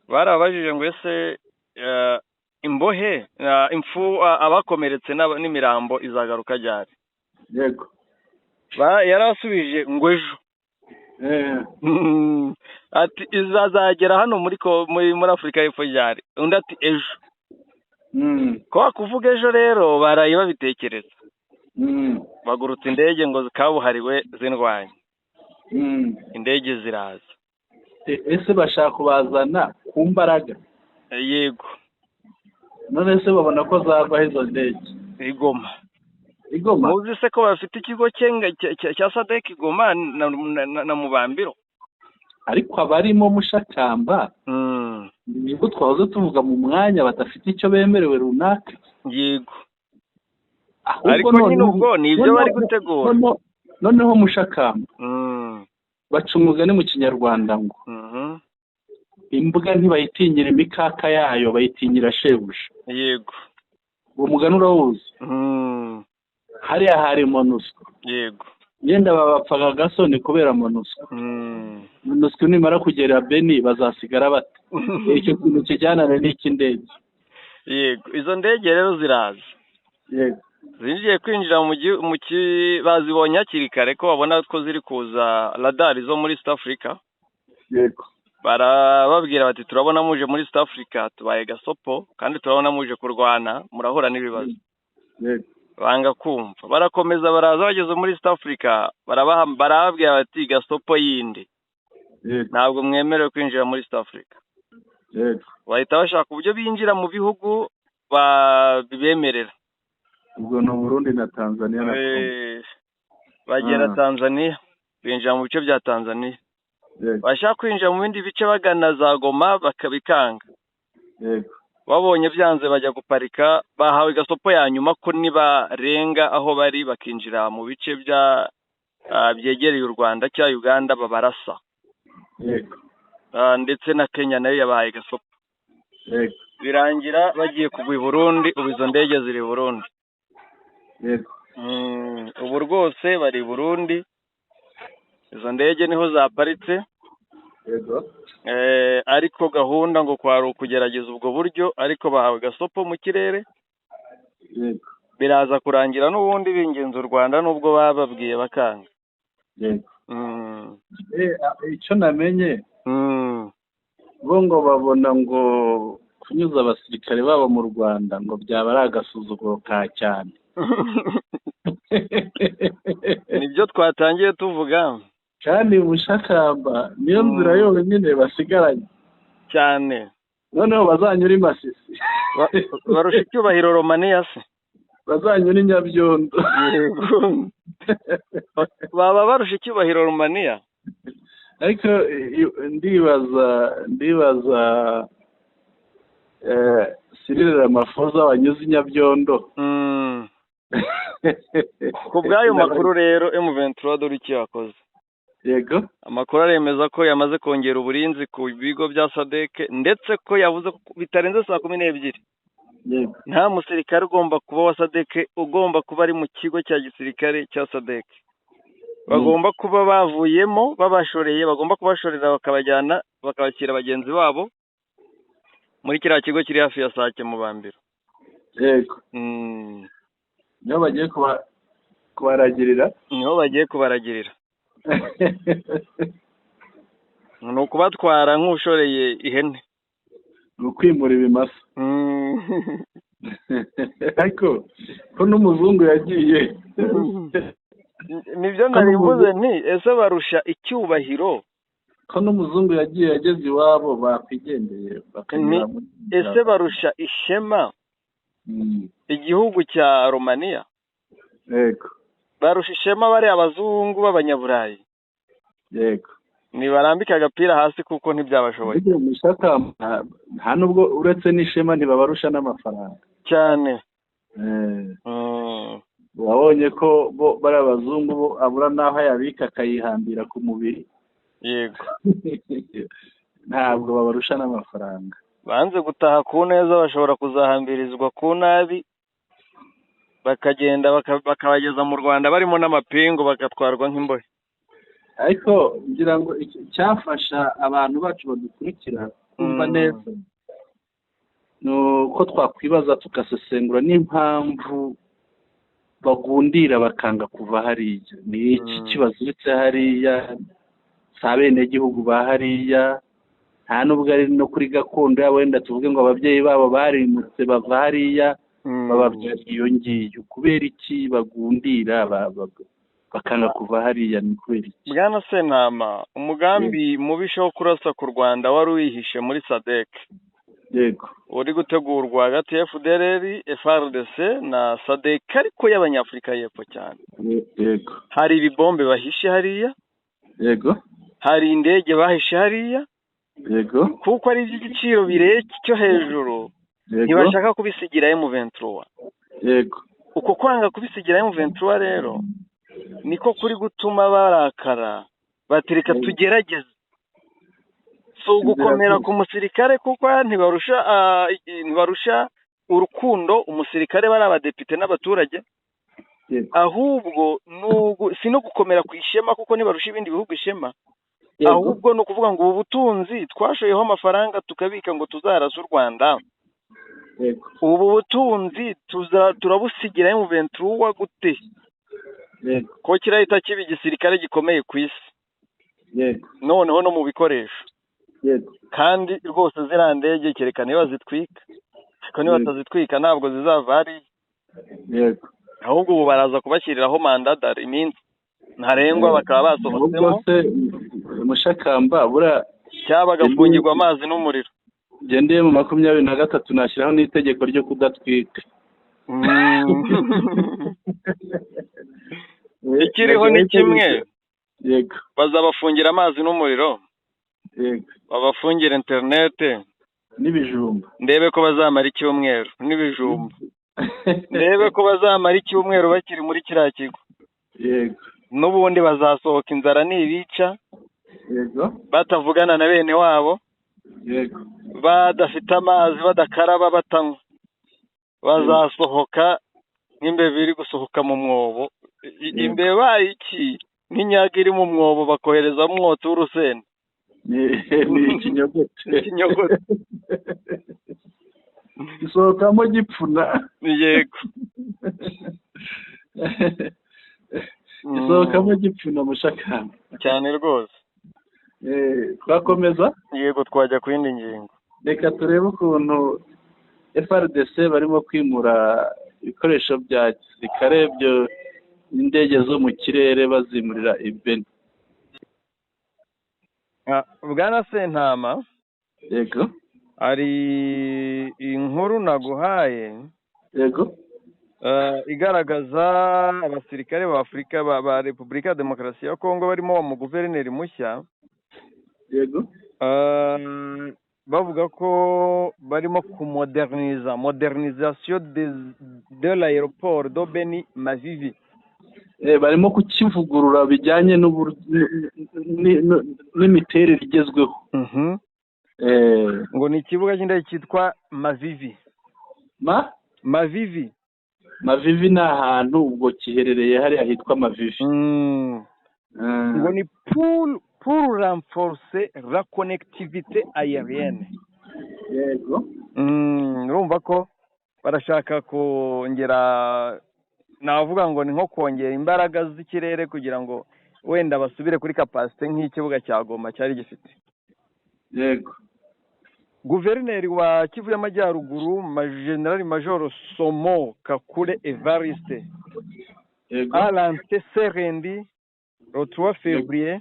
barabajije ngo ese imbohe, impfu, abakomeretse n'imirambo izagaruka ryari? Yego. Yarasubije ngo ejo. Ati izazagera hano muri Afurika y'Epfo ryari? Undi ati ejo. Ko kuvuga ejo rero baraye babitekereza. Bagurutse indege ngo kabuhariwe zindwanye. Indege ziraza. Ese bashaka kubazana ku mbaraga? Yego. None se babona ko zava izo ndege? Igoma. Igoma. Muzi se ko bafite ikigo cya SADC Igoma na Mubambiro? Ariko abarimo Mushakamba nibwo twahoze tuvuga mu mwanya badafite icyo bemerewe runaka. Yego. Ariko nyine ubwo ni ibyo bari gutegura. Noneho Mushakamba baca umugani mu Kinyarwanda ngo imbwa ntibayitinyira imikaka yayo, bayitinyira shebuja. Yego. Uwo mugani urawuzi? Hariya hari MONUSCO. Yego. Yenda babapfaga gasoni kubera MONUSCO. MONUSCO nimara kugera Beni bazasigara bate? Icyo kintu kijyanane n'ik'indege. Yego, izo ndege rero ziraza. Yego. Zinjiye kwinjira mu bazibonye hakiri kare ko babona ko ziri kuza radari zo muri East Africa. Yego. Barababwira bati turabona muje muri East Africa tubaye gasopo, kandi turabona muje kurwana, murahura n'ibibazo. Yego. Banga kumva, barakomeza baraza, bageze muri East Africa barababwira bati gasopo yindi. Yego. Ntabwo mwemerewe kwinjira muri East Africa. Yego. Bahita bashaka uburyo binjira mu bihugu bibemerera. Ubwo ni Burundi na Tanzania na Congo. Bagera Tanzania, binjira mu bice bya Tanzania. Bashaka kwinjira mu bindi bice bagana za Goma bakabikanga. Yego. Babonye byanze bajya guparika, bahawe gasopo ya nyuma ko nibarenga aho bari bakinjira mu bice bya byegereye u Rwanda cya Uganda babarasa. Yego. Ndetse na Kenya nayo yabahaye gasopo. Yego. Birangira bagiye kugwa i Burundi, ubu izo ndege ziri i Burundi. Yego. Ubu rwose bari i Burundi, izo ndege niho zaparitse. Yego. Ariko gahunda ngo kwari ukugerageza ubwo buryo, ariko bahawe gasopo mu kirere. Yego. Biraza kurangira n'ubundi bingenza u Rwanda nubwo bababwiye bakanga. Yego. Icyo namenye bo ngo babona ngo kunyuza abasirikare babo mu Rwanda ngo byaba ari agasuzuguro ka cyane. Nibyo twatangiye tuvuga. Kandi Mushakamba niyo nzira yonyine basigaranye cyane. Noneho bazanyura i Masisi. Barusha icyubahiro Romania se. Bazanyura Inyabyondo. Baba barusha icyubahiro Romania. Ariko ndibaza Cyril Ramaphosa wanyuze Inyabyondo. Ku bw'ayo makuru rero M23 dore icyo yakoze. Yego. Amakuru aremeza ko yamaze kongera uburinzi ku bigo bya SADC, ndetse ko yavuze ko bitarenze saa 12 nta musirikare ugomba kuba wa SADC ugomba kuba ari mu kigo cya gisirikare cya SADC. Bagomba kuba bavuyemo babashoreye, bagomba kubashorera bakabajyana bakabashyira bagenzi babo muri kiriya kigo kiri hafi ya Sake mu Bambiro. Yego. Niho bagiye kubaragirira. Niho bagiye kubaragirira. Ni ukubatwara nk'ushoreye ihene. Ni ukwimura ibimasa. Ariko ko n'umuzungu yagiye. Nibyo narivuze nti ese barusha icyubahiro. Ko n'umuzungu yagiye yageze iwabo bakwigendeye bakanyura. Ese barusha ishema igihugu cya Romania? Yego. Barusha ishema bari abazungu b'abanyaburayi. Yego. Nibarambika agapira hasi kuko ntibyabashoboye. Nta nubwo uretse n'ishema ntibabarusha n'amafaranga cyane. Wabonye ko bo bari abazungu bo abura n'aho ayabika akayihambira ku mubiri. Yego. Ntabwo babarusha n'amafaranga. Banze gutaha ku neza bashobora kuzahambirizwa ku nabi, bakagenda bakabageza mu Rwanda barimo n'amapingu bagatwarwa nk'imbohe. Ariko ngira ngo cyafasha abantu bacu badukurikira kumva neza ni uko twakwibaza tugasesengura n'impamvu bagundira bakanga kuva hariya. Ni iki kibaziritse hariya? Si abenegihugu ba hariya, nta nubwo ari no kuri gakondo yabo, wenda tuvuge ngo ababyeyi babo barimutse bava hariya bababyara iyo ngiyo. Kubera iki bagundira bakanga kuva hariya? Ni kubera iki? Bwana Sentama, umugambi mubisha wo kurasa ku Rwanda wari wihishe muri SADC. Yego. Uri gutegurwa hagati ya FDLR, FARDC na SADC ariko y'Abanyafurika y'Epfo cyane. Yego. Hari ibibombe bahishe hariya. Yego. Hari indege bahishe hariya. Yego. Kuko ari iby'igiciro bireke cyo hejuru. Ntibashaka kubisigira M23. Yego. Uko kwanga kubisigira M23 rero niko kuri gutuma barakara batereka tugerageze. So gukomera ku musirikare kuko ntibarusha urukundo umusirikare bari abadepite n'abaturage. Ahubwo si no gukomera ku ishema kuko ntibarusha ibindi bihugu ishema. Ahubwo ni ukuvuga ngo ubu butunzi twashoyeho amafaranga tukabika ngo tuzarase u Rwanda. Ubu butunzi turabusigira M23 gute? Ko kirahita kiba igisirikare gikomeye ku isi. Noneho no mu bikoresho. Kandi rwose ziriya ndege kereka niba zitwika, ariko niba batazitwika ntabwo zizava hariya. Ahubwo ubu baraza kubashyiriraho mandadari iminsi ntarengwa bakaba basohotsemo. Mushakamba bura cyaba bagafungirwa amazi n'umuriro. Gendeye mu 23 nashyiraho n'itegeko ryo kudatwika. Ikiriho ni kimwe. Yego. Bazabafungira amazi n'umuriro. Yego. Babafungira interinete n'ibijumba. Ndebe ko bazamara icyumweru n'ibijumba. Ndebe ko bazamara icyumweru bakiri muri kiriya kigo. Yego. N'ubundi bazasohoka inzara nibica. Yego. Batavugana na bene wabo. Yego. Badafite amazi, badakaraba, batanywa. Bazasohoka nk'imbeba iri gusohoka mu mwobo. Imbeba iki nk'inyaga iri mu mwobo bakohereza umwotsi w'urusenda. Ni ikinyogote. Ikinyogote. Gisohokamo gipfuna. Yego. Gisohokamo gipfuna Mushakamba. Cyane rwose. Twakomeza? Yego, twajya ku yindi ngingo. Reka turebe ukuntu FARDC barimo kwimura ibikoresho bya gisirikare byo indege zo mu kirere bazimurira i Beni. Bwana Sentama. Yego. Hari inkuru naguhaye. Yego. Igaragaza abasirikare ba Afurika ba Repubulika ya Demokarasi ya Kongo barimo wa muguverineri mushya. Bavuga ko barimo kumoderniza, modernisation de l'aéroport de Beni Mavivi. Barimo kukivugurura bijyanye n'imiterere igezweho. Ngo ni ikibuga cy'indege cyitwa Mavivi. Ma? Mavivi. Mavivi ni ahantu ubwo kiherereye hariya hitwa Mavivi. Ngo ni pour renforcer la connectivité aérienne. Urumva ko barashaka kongera, navuga ngo ni nko kongera imbaraga z'ikirere kugira ngo wenda basubire kuri capacité nk'ikibuga cya Goma cyari gifite. Guverineri wa Kivu y'Amajyaruguru, General Major Somo Kakule Evariste, a lancé ce lundi le 3 février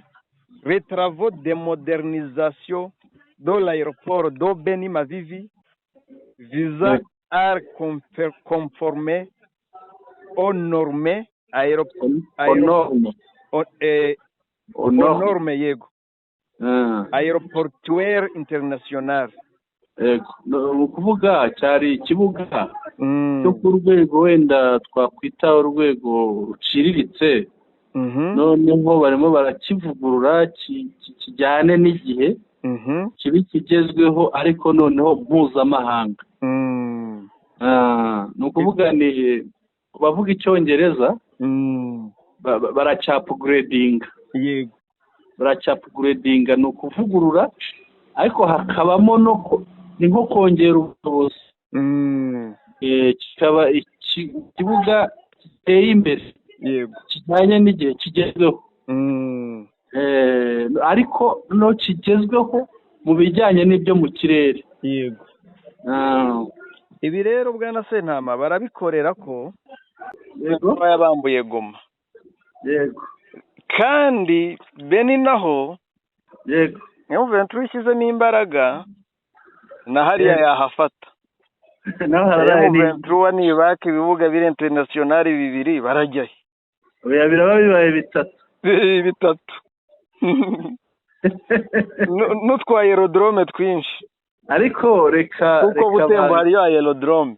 les travaux de modernisation de l'aéroport de Beni Mavivi visant à conformer aux normes Aux normes. Aux Aux normes. normes, yego, aéroportuaire international. Yego, ni ukuvuga cyari ikibuga cyo ku rwego wenda twakwita urwego ruciriritse, noneho barimo barakivugurura kijyane n'igihe, kibe kigezweho ariko noneho mpuzamahanga. Ni ukuvuga ni ku bavuga Icyongereza, baracya-upgradinga. Baracya-upgradinga, ni ukuvugurura ariko hakabamo no ni nko kongera ubushobozi. Kikaba ikibuga giteye imbere, kijyanye n'igihe, kigezweho. Ariko no kigezweho mu bijyanye n'ibyo mu kirere. Ibi rero, bwana Sentama, barabikorera ko yabambuye Goma. Kandi Beni naho M23 ishyizemo imbaraga na hariya yahafata. Naho hararaye ni M23 nibaka ibibuga biri international bibiri, barajyayo. Oya, biraba bibaye bitatu. Bitatu n'utwa aérodrome twinshi. Ariko reka Kuko reka Butembo hariyo aérodrome.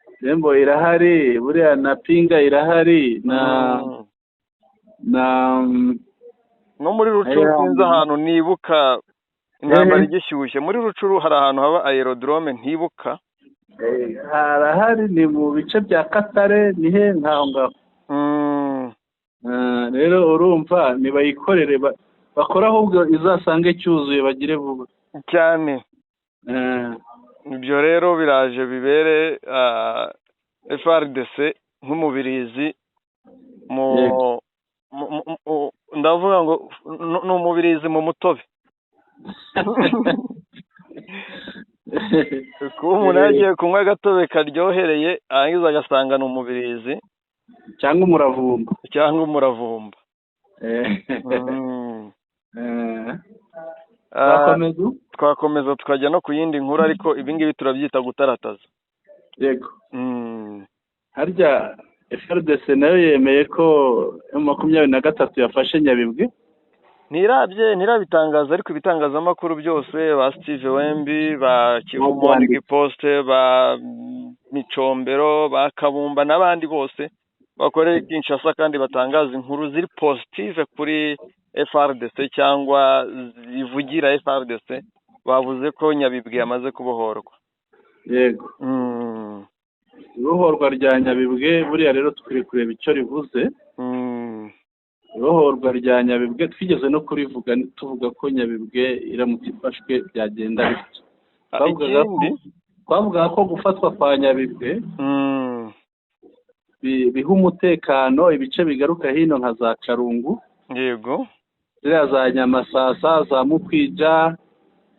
Butembo irahari buriya, na Pinga irahari, na na No muri Rucuru. Sinzi ahantu nibuka intambara igishyushye muri Rucuru, hari ahantu haba aérodrome ntibuka. Harahari, ni mu bice bya Katare, ni he nkaho ngaho. Rero urumva nibayikorere bakore, ahubwo izasange cyuzuye, bagire vuba. Cyane. Ibyo rero biraje bibere FARDC nk'umubirizi mu ndavuga ngo ni umubirizi mu mutobe, kuba umuntu yagiye kunywa agatobe karyohereye arangiza agasanga ni umubirizi. Cyangwa umuravumba. Cyangwa umuravumba. Twakomeza. Twakomeza tukajya no ku yindi nkuru, ariko ibi ngibi turabyita gutarataza. Yego. Harya FARDC nayo yemeye ko M23 yafashe Nyabibwe? Ntirabye, ntirabitangaza, ariko ibitangazamakuru byose, ba Steve Wembi, ba Kivu Morning Post, ba Micombero, ba Kabumba n'abandi bose bakorera i Kinshasa kandi batangaza inkuru ziri positive kuri FARDC cyangwa zivugira FARDC, bavuze ko Nyabibwe yamaze kubohorwa. Ibohorwa rya Nyabibwe buriya rero tukwiye kureba icyo rivuze. Ibohorwa rya Nyabibwe twigeze no kurivuga, tuvuga ko Nyabibwe iramutse ifashwe byagenda bityo. Ikindi Twavugaga ko gufatwa kwa Nyabibwe biha umutekano ibice bigaruka hino nka za Karungu, ziriya za Nyamasasa, za Mukwija,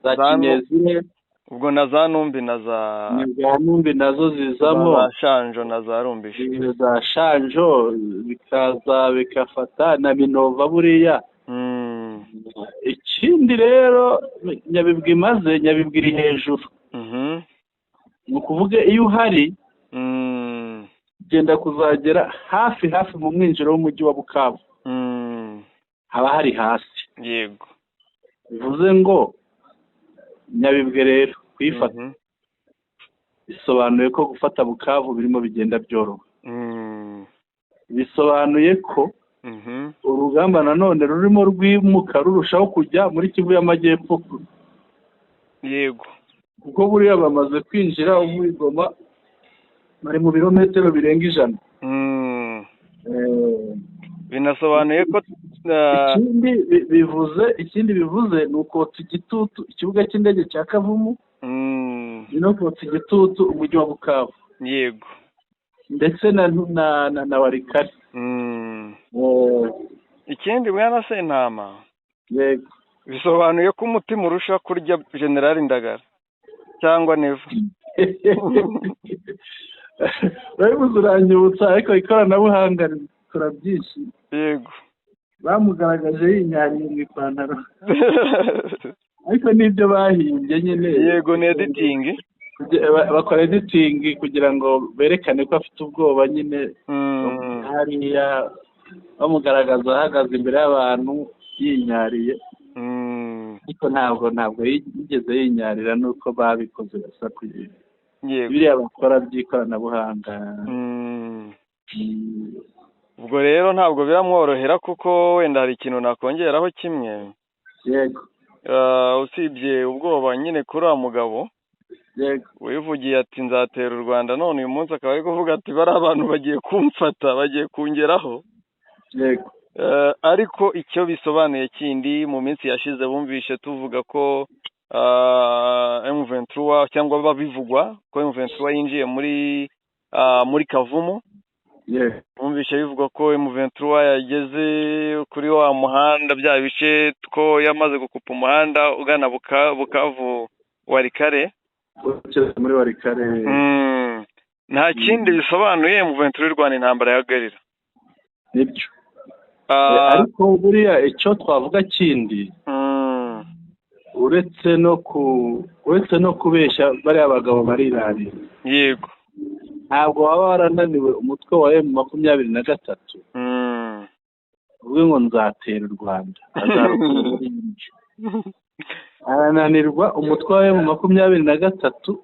za Kinyezire. Ubwo na za Numbi na za Za Numbi nazo zizamo. Za Shanjo na za Rumbishi. Za Shanjo bikaza bigafata na Minova buriya. Ikindi rero Nyabibwe imaze, Nyabibwe iri hejuru, ni ukuvuga iyo uhari Byenda kuzagera hafi hafi mu mwinjiro w'umujyi wa Bukavu, haba hari hasi. Bivuze ngo Nyabibwe rero kuyifata bisobanuye ko gufata Bukavu birimo bigenda byoroha. Bisobanuye ko urugamba nanone rurimo rwimuka rurushaho kujya muri Kivu y'Amajyepfo. Kuko buriya bamaze kwinjira uvuye i Goma, bari mu birometero birenga 100. Binasobanuye ko Ikindi bivuze ni ukotsa igitutu ikibuga cy'indege cya Kavumu, ni no kotsa igitutu umujyi wa Bukavu, ndetse na Walikale. Ikindi, bwana Sentama, Yego. bisobanuye ko umutima urusha kurya Generali Ndagara cyangwa Neva. Urabibuze, uranyibutsa, ariko ikoranabuhanga rikora byinshi. Bamugaragaje yinyariye mu ipantaro, ariko n'ibyo bahimbye nyine. Yego, ni editing. Bakora editing kugira ngo berekane ko afite ubwoba nyine. Hariya bamugaragaza ahagaze imbere y'abantu yinyariye, ariko ntabwo yigeze yinyarira, nuko babikoze gusa kugira biriya bakora by'ikoranabuhanga. Ubwo rero ntabwo biramworohera, kuko wenda hari ikintu nakongeraho kimwe. Yego. Usibye ubwoba nyine kuri uriya mugabo wivugiye ati: "Nzatera u Rwanda", none uyu munsi akaba ari kuvuga ati: "Bariya abantu bagiye kumfata, bagiye kungeraho." Ariko icyo bisobanuye kindi, mu minsi yashize bumvishe tuvuga ko M23, cyangwa babivugwa ko M23 yinjiye muri Kavumu. Bumvishe bivugwa ko M23 yageze kuri wa muhanda, bya bice ko yamaze gukupa umuhanda ugana Bukavu Walikale. Werekeza muri Walikale. Nta kindi bisobanuye, M23 irwana intambara ya guerrilla. Nibyo. Ariko buriya icyo twavuga kindi, uretse no kubeshya, bariya bagabo barirarira. Ntabwo waba warananiwe umutwe wa M23 uvuge ngo nzatera u Rwanda, azarukura. Arananirwa umutwe wa M23,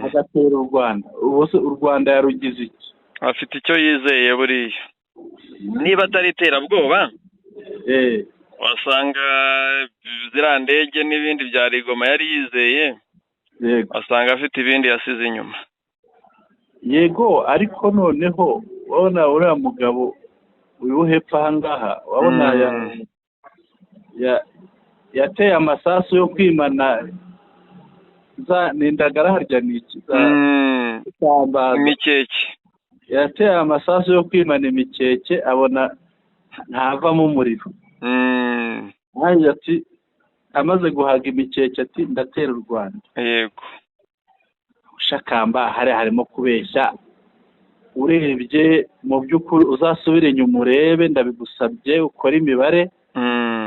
agatera u Rwanda. Ubu se u Rwanda yarugize iki? Afite icyo yizeye buriya, niba atari iterabwoba, wasanga ziriya ndege n'ibindi bya Rigoma yari yizeye, wasanga afite ibindi yasize inyuma. Yego, ariko noneho urabona uriya mugabo uri hepfo aha ngaha, urabona yateye amasasu yo kwimana za ni indagara, harya ni iki, za isambaza. Imikeke. Yateye amasasu yo kwimana imikeke, abona ntavamo umuriro. Nanjye ati, amaze guhaga imikeke, ati: "Ndatera u Rwanda." Ushakamba hariya harimo kubeshya. Urebye mu by'ukuri, uzasubire inyuma urebe, ndabigusabye, ukore imibare,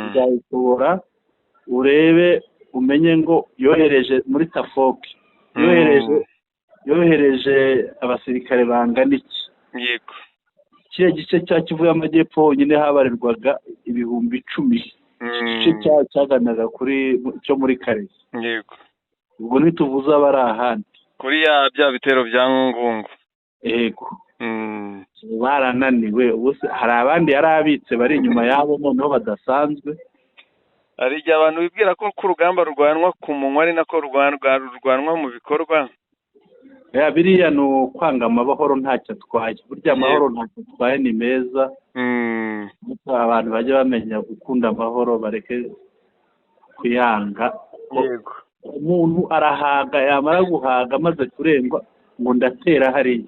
uzayishobora, urebe umenye ngo yohereje muri Tafoke, yohereje abasirikare bangana iki? Kiriya gice cya Kivu y'Amajyepfo honyine habarirwaga 10,000, iki gice cyaganaga kuri cyo muri Kalehe. Ubwo ntituvuze abari ahandi. Kuri ya bya bitero bya Ngungu. Yego. Barananiwe. Ubu se hari abandi yari abitse bari inyuma yabo noneho badasanzwe? Hari igihe abantu bibwira ko urugamba rurwanwa ku munwa ari nako rurwanwa mu bikorwa. Ya, biriya ni ukwanga amahoro, ntacyo atwaye. Burya amahoro ntacyo atwaye, ni meza. Ariko abantu bajya bamenya gukunda amahoro, bareke kuyanga. Umuntu arahaga, yamara guhaga, amaze kurengwa, ngo ndatera hariya,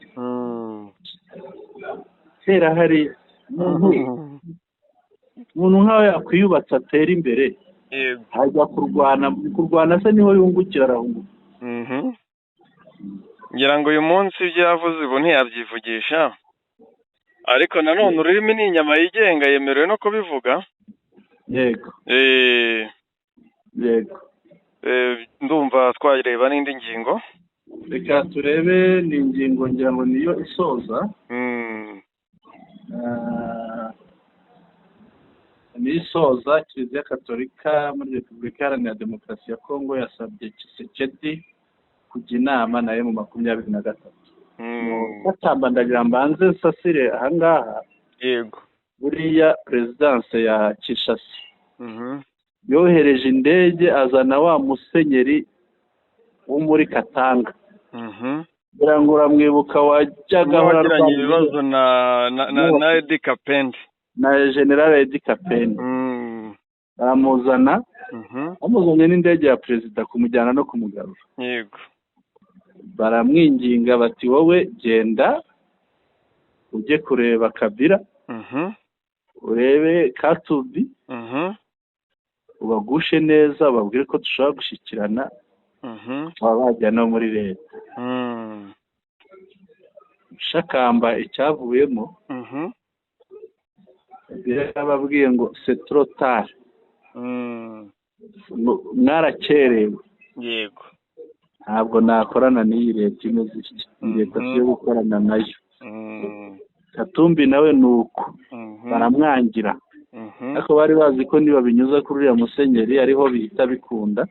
tera hariya. Umuntu nk'aho yakwiyubatse atera imbere, ajya kurwana. Kurwana se niho yungukira? Arahunguka. Ngira ngo uyu munsi ibyo yavuze ubu ntiyabyivugisha, ariko nanone ururimi ni inyama yigenga, yemerewe no kubivuga. Yego. Ndumva twareba n'indi ngingo. Reka turebe, ni ingingo ngira ngo niyo isoza. Niyo isoza. Kiliziya Katolika muri Repubulika Iharanira Demokarasi ya Kongo yasabye Tshisekedi kujya inama nayo mu 23. Gatamba, ndagira mbanze nsasire ahangaha. Yego. Buriya perezidanse ya Kinshasa yohereje indege, azana wa musenyeri wo muri Katanga, ngira ngo uramwibuka, wajyaga ahora wagiranye arwanya ibibazo na Eddy Kapend. Na General Eddy Kapend. Baramuzana, bamuzanye n'indege ya perezida kumujyana no kumugarura. Baramwinginga bati: "Wowe genda ujye kureba Kabila, urebe Katumbi, ubagushe neza, ubabwire ko dushobora gushyikirana, baba bajya no muri leta." Shakamba, icyavuyemo, Kabila yarababwiye ngo: "C'est trop tard, ngo mwarakerewe. Ntabwo nakorana n'iyi leta imeze itya, iyi leta si iyo gukorana nayo." Katumbi nawe ni uko, baramwangira. Ariko bari bazi ko nibabinyuza kuri uriya musenyeri ariho bihita bikunda,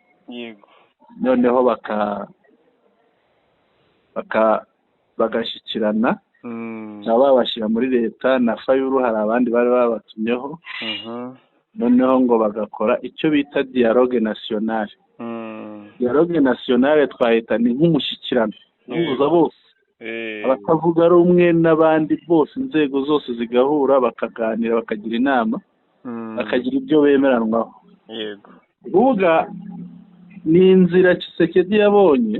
noneho baka bagashyikirana, bakaba babashyira muri leta. Na Fayulu, hari abandi bari babatumyeho, noneho ngo bagakora icyo bita dialogue national. Dialogue national twahita ni nk'umushyikirano uhuza bose, abatavuga rumwe n'abandi bose, inzego zose zigahura, bakaganira, bakagira inama, bakagira ibyo bemeranwaho. Kuvuga ni inzira Tshisekedi yabonye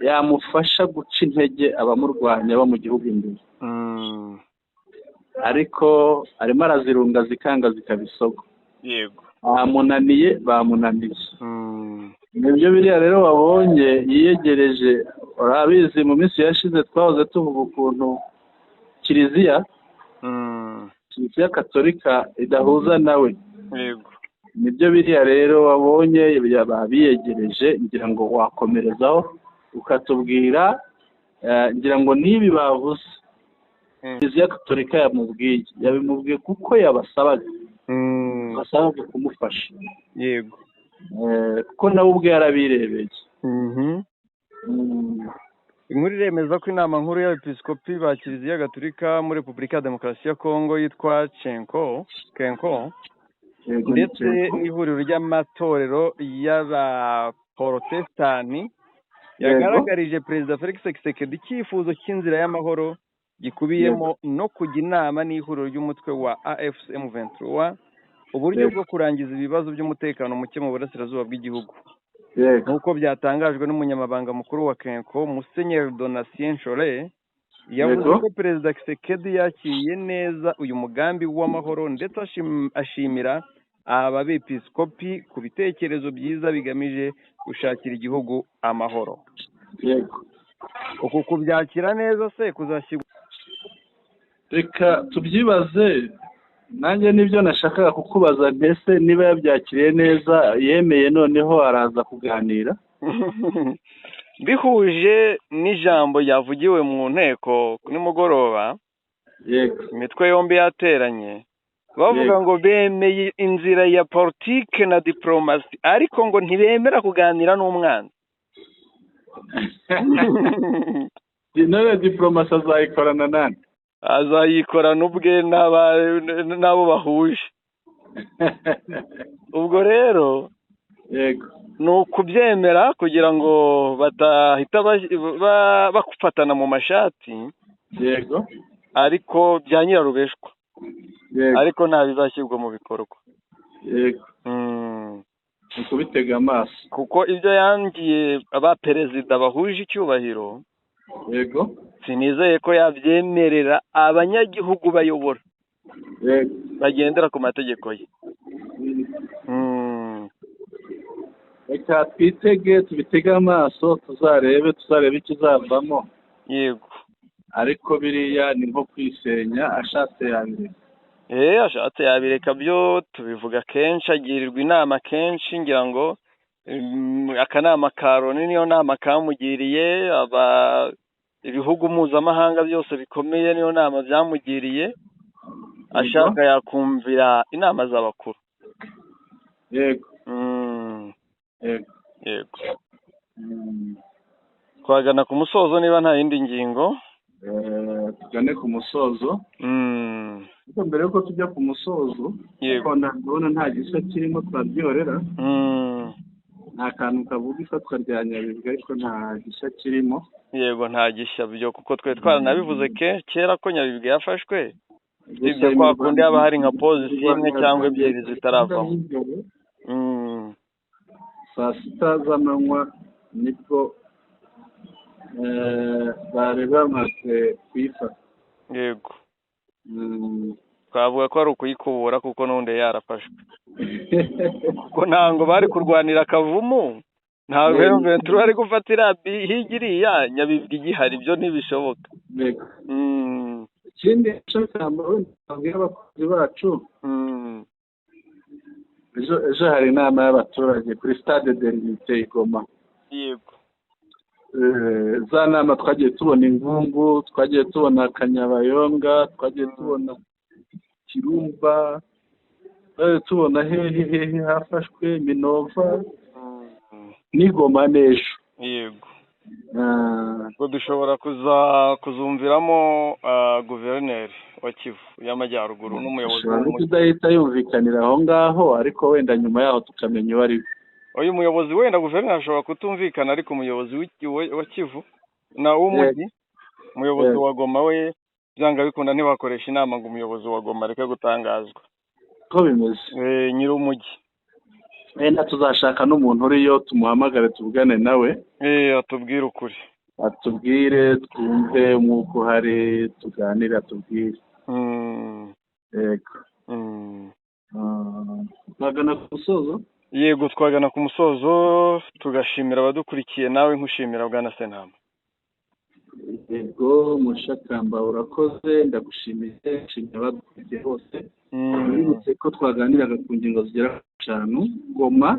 yamufasha guca intege abamurwanya bo mu gihugu imbere, ariko arimo arazirunga zikanga zikaba isogo. Bamunaniye, bamunaniye. Nibyo biriya rero wabonye yiyegereje. Urabizi, mu minsi yashize twahoze tuvuga ukuntu Kiliziya Katolika idahuza nawe. Nibyo biriya rero wabonye babiyegereje. Ngira ngo wakomerezaho ukatubwira, ngira ngo n'ibi bavuze, Kiliziya Katolika yamubwiye, yabimubwiye kuko yabasabaga, basabaga kumufasha. Kuko nawe ubwe yarabirebeye. Inkuru iremeza ko inama nkuru y'abepiskopi ba Kiliziya Gatolika muri Repubulika ya Demokarasi ya Kongo yitwa CENCO, Kenko, ndetse Cenco. n'ihuriro ry'amatorero y'abaporotesitanti yagaragarije Perezida Felix Tshisekedi icyifuzo cy'inzira y'amahoro gikubiyemo no kujya inama n'ihuriro ry'umutwe wa AFC M23, uburyo bwo kurangiza ibibazo by'umutekano muke mu burasirazuba bw'igihugu, nk'uko byatangajwe n'umunyamabanga mukuru wa CENCO, Musenyeri Donatien Nshole. Yavuze ko Perezida Tshisekedi yakiriye neza uyu mugambi w'amahoro, ndetse ashimira aba bepiskopi ku bitekerezo byiza bigamije gushakira igihugu amahoro. Uku kubyakira neza se kuzashyirwa Reka tubyibaze. Nanjye nibyo nashakaga kukubaza, mbese niba yabyakiriye neza, yemeye, noneho araza kuganira. Bihuje n'ijambo ryavugiwe mu nteko nimugoroba, imitwe yombi yateranye, bavuga ngo bemeye inzira ya politike na diporomasi, ariko ngo ntibemera kuganira n'umwanzi. None diporomasi azayikorana nande? Azayikorana ubwe n'abo bahuje. Ubwo rero ni ukubyemera kugira ngo badahita bafatana mu mashati, ariko bya nyirarubeshwa, ariko nta bizashyirwa mu bikorwa. Ni ukubitega amaso. Kuko ibyo yangiye aba perezida bahuje icyubahiro, sinizeye ko yabyemerera abanyagihugu bayobora bagendera ku mategeko ye. Reka twitege, tubitege amaso, tuzarebe ikizavamo. Ariko biriya ni nko kwisenya, ashatse yabireka. Ashatse yabireka, byo tubivuga kenshi, agirirwa inama kenshi, ngira ngo Akanama ka Loni niyo nama kamugiriye, ibihugu mpuzamahanga byose bikomeye niyo nama byamugiriye. Ashaka yakumvira inama z'abakuru. Yego. Yego. Yego. Twagana ku musozo niba nta yindi ngingo. Tugane ku musozo. Ariko mbere yuko tujya ku musozo, ndabona nta gishya kirimo, twabyorera. Nta kantu kavuga ifatwa rya Nyabibwe, ariko nta gishya kirimo. Yego, nta gishya byo, kuko twe twaranabivuze kera ko Nyabibwe yafashwe. Ibyo kwa kundi haba hari nka pozisiyo imwe cyangwa ebyiri zitaravamo. Saa 6 z'amanywa nibwo bari bamaze kuyifata. Yego. Twavuga ko ari ukuyikubura kuko n'ubundi yarafashwe, kuko ntabwo bari kurwanira Akavumu, ntabwo M23 bari gufatira hirya iriya Nyabibwe igihari, ibyo ntibishoboka. Ikindi nshaka wenda abakozi bacu, ejo hari inama y'abaturage kuri Stade de l'Unité i Goma. Za nama twagiye tubona Ingungu, twagiye tubona Kanyabayonga, twagiye tubona Kirumba, twagiye tubona hehe hehe hafashwe Minova n'Igoma n'ejo. Yego, ubwo dushobora kuzumviramo guverineri wa Kivu y'Amajyaruguru n'umuyobozi w'umujyi. Kudahita yumvikanira aho ngaho, ariko wenda nyuma yaho tukamenya uwo ari we. Uyu muyobozi, wenda guverineri ashobora kutumvikana, ariko umuyobozi wa Kivu na w'umujyi, umuyobozi wa Goma we, byanga bikunda ntibakoresha inama ngo umuyobozi wa Goma areke gutangazwa. Ko bimeze. Nyir'umujyi. Wenda tuzashaka n'umuntu uriyo, tumuhamagare, tuvugane nawe. Atubwire ukuri. Atubwire, twumve umwuka uhari, tuganire, atubwire. Yego. Twagana ku musozo. Yego, twagana ku musozo, tugashimira abadukurikiye, nawe nkushimira, bwana Sentama. Yego, Mushakamba, urakoze, ndagushimiye, nshimiye abadukurikiye bose. Wibutse ko twaganiraga ku ngingo zigera ku 5. Goma,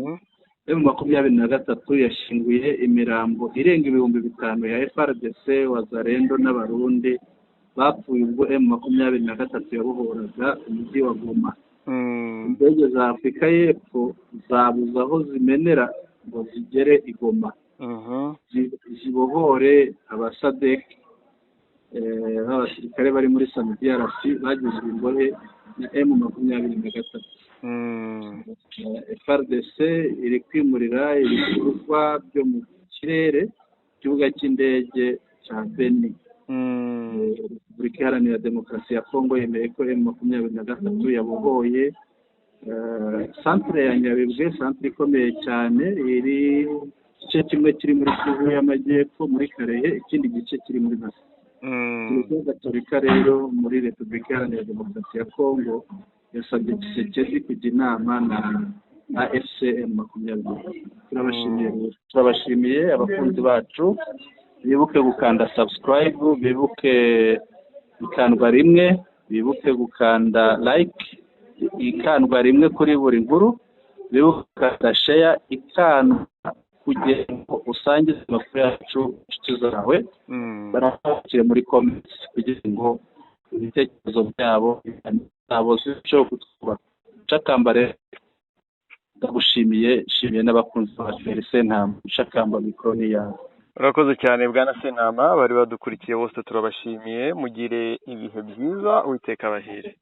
M23 yashyinguye imirambo irenga 5000 ya FARDC, Wazalendo n'Abarundi bapfuye ubwo M23 yabohoraga umujyi wa Goma. Indege za Afurika y'Epfo zabuze aho zimenera ngo zigere i Goma zibohore abasadek b'abasirikare bari muri SAMIDRC bagizwe imbohe na M23. FARDC iri kwimurira ibikorwa byo mu kirere ikibuga cy'indege cya Beni. Repubulika Iharanira Demokarasi ya Kongo yemeye ko M23 yabohoye santere ya Nyabibwe, santere ikomeye cyane, iri igice kimwe kiri muri Kivu y'Amajyepfo muri Karehe, ikindi gice kiri muri Masisi. Kiliziya Gatolika rero muri Repubulika Iharanira Demokarasi ya Kongo yasabye Tshisekedi kujya inama na AFC M23. Turabashimiye, turabashimiye abakunzi bacu. Bibuke gukanda subscribe, bibuke ikandwa rimwe, bibuke gukanda like ikandwa rimwe kuri buri nkuru, bibuke gukanda share ikandwa kugira ngo usangize amakuru yacu inshuti zawe, barabakire muri comments kugira ngo ibitekerezo byabo zabo zirusheho kutwubaka. Nshakamba rero ndagushimiye, nshimiye n'abakunzi bacu. Sentama Nshakamba, mikoro ni yawe. Urakoze cyane, bwana Sentama. Bari badukurikiye bose turabashimiye, mugire ibihe byiza, Uwiteka abahire.